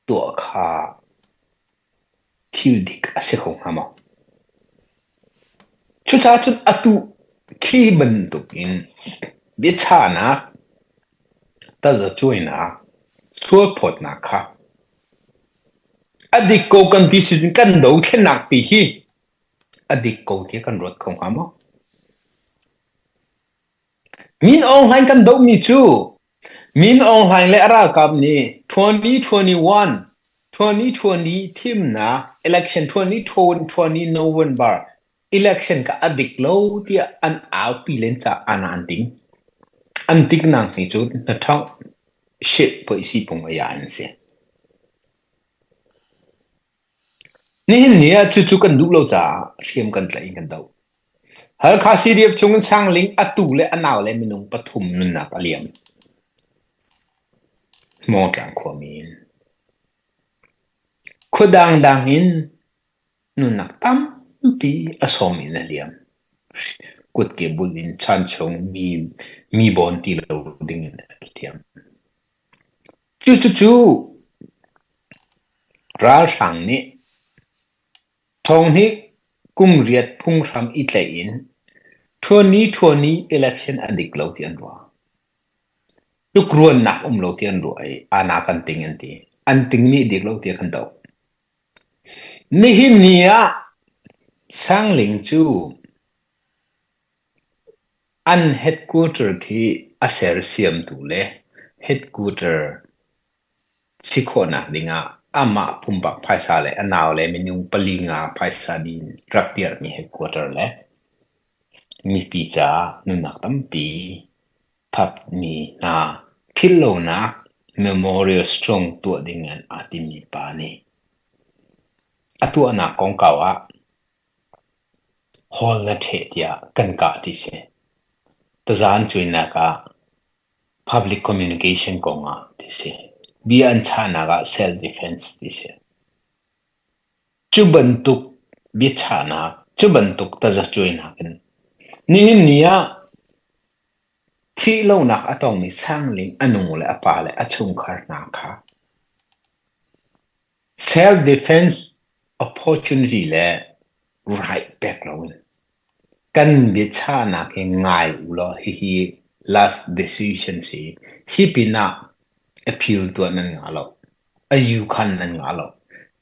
tuah kha thil dik a si kho hnga maw? Cucaah cun atu khi bantukin biachahnak, tazacuainak, sualphawtnak kha a dik ko kan ti si cun kan dothlennak ti hi a dik ko tiah kan ruat kho hnga maw? Min Aung Hlaing kan dohmi cu Min Aung Hlaing le a ralkap nih 2021 2020 thimnak election 2020 November election ka a dik lo tiah an aupi len caah ana an ting. An tiknak hi cu na ṭhangh shit poisi pung aya an si. Nihin ni ah cucu kan duh lo caah hriam kan tlaih in kan doh. Halkha CDF chung in Sangling atu le a nau le minung pathum nunnak a liam. Hmawngtlang khuami in. Khua dangdang in nunnak tampi a sawm in a liam. Kutke bul in chanchung mi mi bawn ti lo ding in a liam. Cucucu ralhrang nih Thawng kum riat phunghram i tlaih in ṭhuani ṭhuani election a dik lo ti an ruah. Tlukruannak um lo ti an ruah i ana kan ting an ti. An tingmi a dik lo ti kan doh. Nihin ni ah Sangling cu an headquarter khi a sersiamtu le headquarter si khawhnak dingah amah pumpak phaisa le a nau le minung pali nga phaisa din rak dirhmi headquarter le mipi caah nunnak tampi thapmi hna philhlonak memorial strong tuah ding in aa timmi pa nih a tuahnak kongkau ah hall na ṭheh tiah kan kah ti si. Tazan cuainak ah Public communication kong ah ti si. Bia an chahnak ah self defense ti si. Cu bantuk biachahnak, cu bantuk tazacuainak in nihin ni ah thih lonak a tongmi Sangling a nu le a pa le a chungkhar hna kha self defense opportunity le right pek loin Kan biachahnak hi ngai ulaw hihi last decision si. Hi pinah appeal tuah nan ngah lo. Ayu khan nan ngah lo.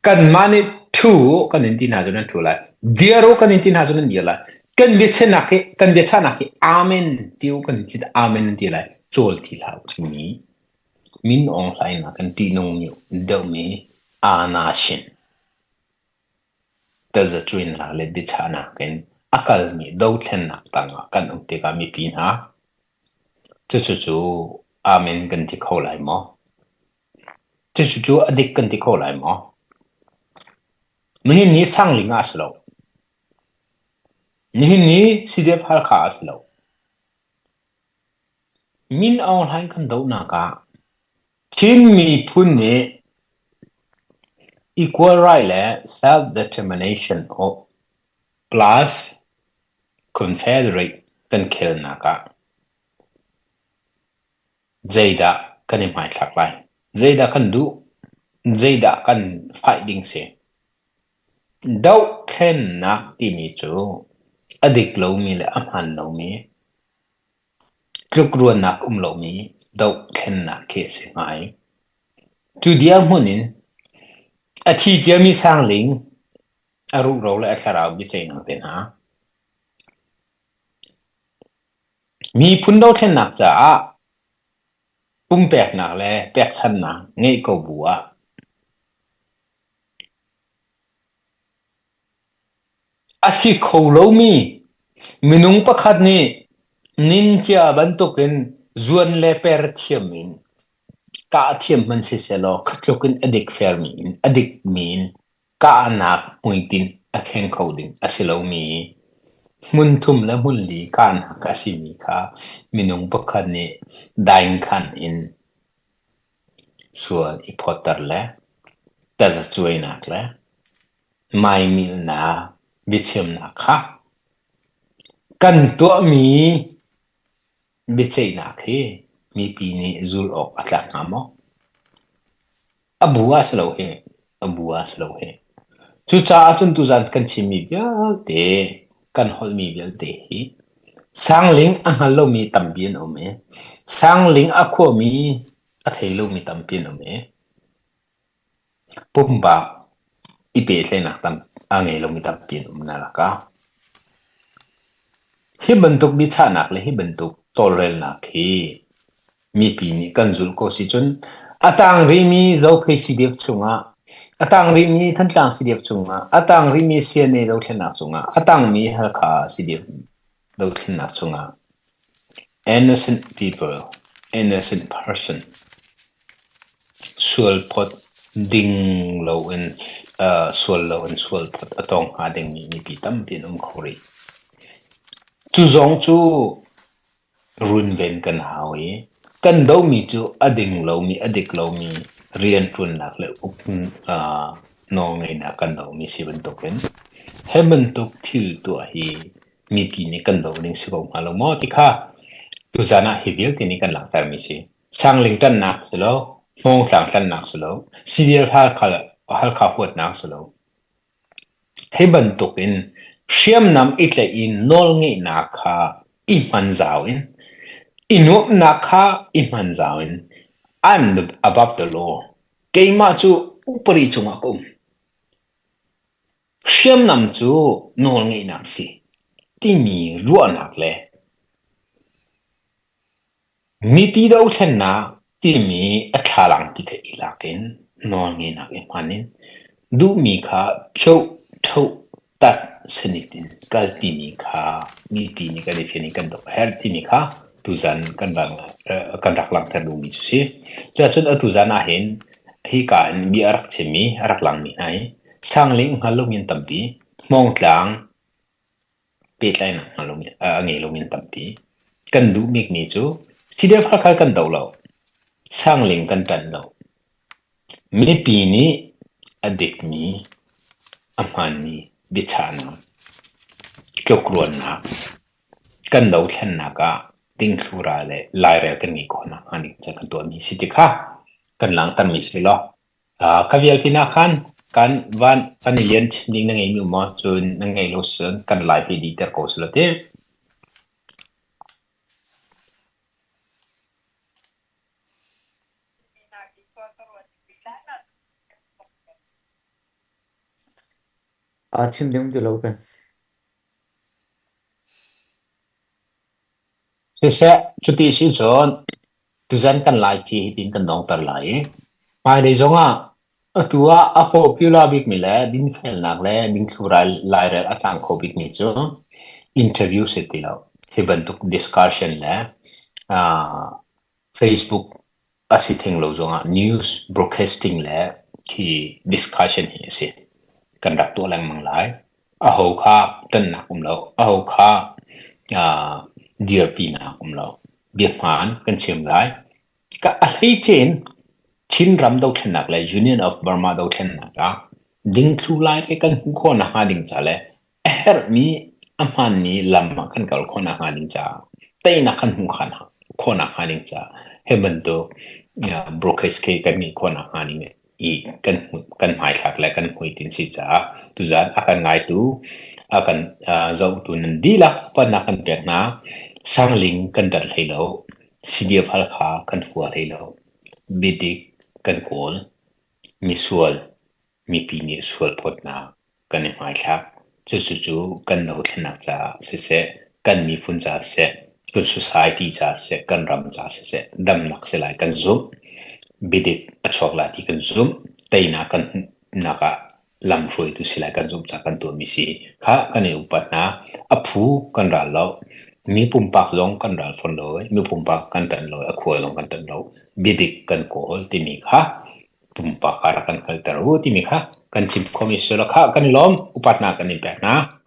Kanmah nih ṭhu u kan in ti hna cu nan ṭhu lai. Dir u kan in ti hna cu nan dir lai. Kan biachahnak hi kan biachahnak hi amen ti u kan ti amen nan ti lai. Cawl ti hlah u timi min Aung Hlaing ah kan ṭihnung deuhmi Aana Shin. Tazacuainak le biachahnak in a kalmi dothlennak tangah kan um tikah mipi hna, cucu cu amen kan ti kho lai maw? Cucu cu a dik kan ti kho lai maw? Nihin ni Sangling ah a si lo. Nihin ni CDF Halkha ah a si lo. Min Aung Hlaing kan dohnak ah Chin miphun nih equal right le self-determination plus confederate kan khelnak ah zeidah kan i hmaithlak lai? Zeidah kan duh? Zeidah kan fight ding si? Dohthlennak timi cu a dik lomi le a hmaan lomi Tlukruannak um lomi dohthlennak khi a si hnga i cu dirhmun in a thi ciami Sangling a ruhro le a thlarau biaceihnak te hna miphun dothlennak caah pumpeknak le pekchannak ngeih ko bu ah A si kho lomi minung pakhat nih nincia bantukin zuan le per thiam in kah thiam hmanh sisehlaw kha tluk in a dikfermi in a dikmi in kahnak hmuitinh a kheng kho ding a si lomi hmun thum le hmun li kahnak a simi kha minung pakhat nih daingkhan in sual i phawtter le tazacuainak le maimilhnak biachimnak kha kan tuahmi biaceihnak hi mipi nih zulh awk a tlak hnga maw? A bu ah si lo hi, a bu ah si lo hi. Cucaah cun tuzan kan chimmi vialte, kan holhmi vialte hi Sangling a hngal lomi tampi an um i Sangling a khuami a thei lomi tampi an um i Pumpak i pehtlaihnak tam a ngei lomi tampi an um na lakah hi bantuk biachahnak le hi bantuk tawlrelnak hi mipi nih kan zulh ko si cun a tang rihmi Zophei CDF chungah a tang rihmi Thantlang CDF chungah a tang rihmi CNA dothlennak chungah a tangmi Halkha CDF dothlennak chungah innocent people innocent person Sualphawt ding loin sual loin sualphawt a tong hnga dingmi mipi tampi an um kho rih. Cu zong cu runven kan hau i. Kan domi cu a ding lomi, a dik lomi rianṭuannak le uk nawlngeihnak kan domi si bantukin hi bantuk thil tuah hi mipi nih kan do ding si ko hnga lo maw ti kha tuzan ah hi vialte nih kan langhtermi si. Sangling ṭannak si lo, Hmawngtlang ṭannak si lo, CDF Halkha, Halkha huatnak si lo. Hi bantuk in hriamnam i tlaih i nawlngeihnak kha i hman zau in, i nuamhnak kha i hman zau in I'm the above the law. Keimah cu upadi cungah ka um. Hriamnam cu nawlngeihnak si timi ruahnak le Mipi dothlennak timi a thlalang ti kha i lak in nawlngeihnak i hman in duhmi kha phyoh, ṭhoh, tat sanit in kalpimi kha mipi nih kan i fian i kan doh a herh timi kha tuzan kan rak, kan rak langhter duhmi cu si. Cuahcun atu zan ahhin hika in bia a rak chimmi, a rak langmi hna hi Sangling hngal lomi an tampi, Hmawngtlang pehtlaihnak hngal lomi a ngei lomi an tampi. Kan duh bikmi cu CDF Halkha kan do lo. Sangling kan ṭanh lo. Mipi nih a dikmi, a hmaanmi biachahnak, tlukruannak, kan dothlennak ah dingthlu-ra le lairel kan ngeih khawh nakhnga ding ca kan tuahmi si ti kha kan langhtermi si law Ka vial pinah khan kan van kan i lian chin ding na ngeimi um maw? Cun na ngei lo cun kan live hi dihter ko selaw ti. Aa chim ding ti lo pe. Siseh, cuti si cun tuzan kan live hi hitin kan dongter lai i hmailei zongah atu ah a popular bikmi le dinfelnak le dingthlu lairel a cang kho bikmi cu interview si ti lo. Hi bantuk discussion le uh, Facebook a si theng lo zongah news broadcasting le hi discussion hi a si. Kan rak tuah lengmang lai. Aho kha ṭannak um lo. Aho kha uh, dirpinak um lo. Biahmaan kan chim lai. Ka a hleice in Chinram dothlennak le Union of Burma dothlennak ah dingthlu lai le kan hmuh khawh nakhnga ding ca le a herhmi a hmaanmi lam ah kan kal khawh nakhnga ding caah teinak kan hmuh khawh nakhnga ding caah hi bantuk broadcast khi kan ngeih khawh nakhnga ding i kan kan hmaithlak le kan hmuitinh si caah tuzan a kan ngaitu a kan zohtu nan dihlak upatnak kan pek hna. Sangling kan rat hlei lo, CDF Halkha kan hua hlei lo. Biadik kan kawl, misual mipi nih sualphawtnak kan i hmaithlak. Cucu cu kan dothlennak caah siseh, kan miphun caah siseh, kan society caah siseh, kan ram caah siseh, damnak si lai kan zumh. Biadik a chuak lai ti kan zumh. Teinak kan hmuhnak ah lamhruaitu si lai kan zumh caah kan tuahmi si kha kan i upat hna. A phu kan ral lo. Mi pumpak zong kan ral fawn lo i mi pumpak kan ṭanh lo i a khua zong kan ṭanh lo. Biadik kan kawl timi kha pumpak ah rak kan hngalhter u timi kha kan chim khomi si lo kha kan i lawm upatnak kan in pek hna.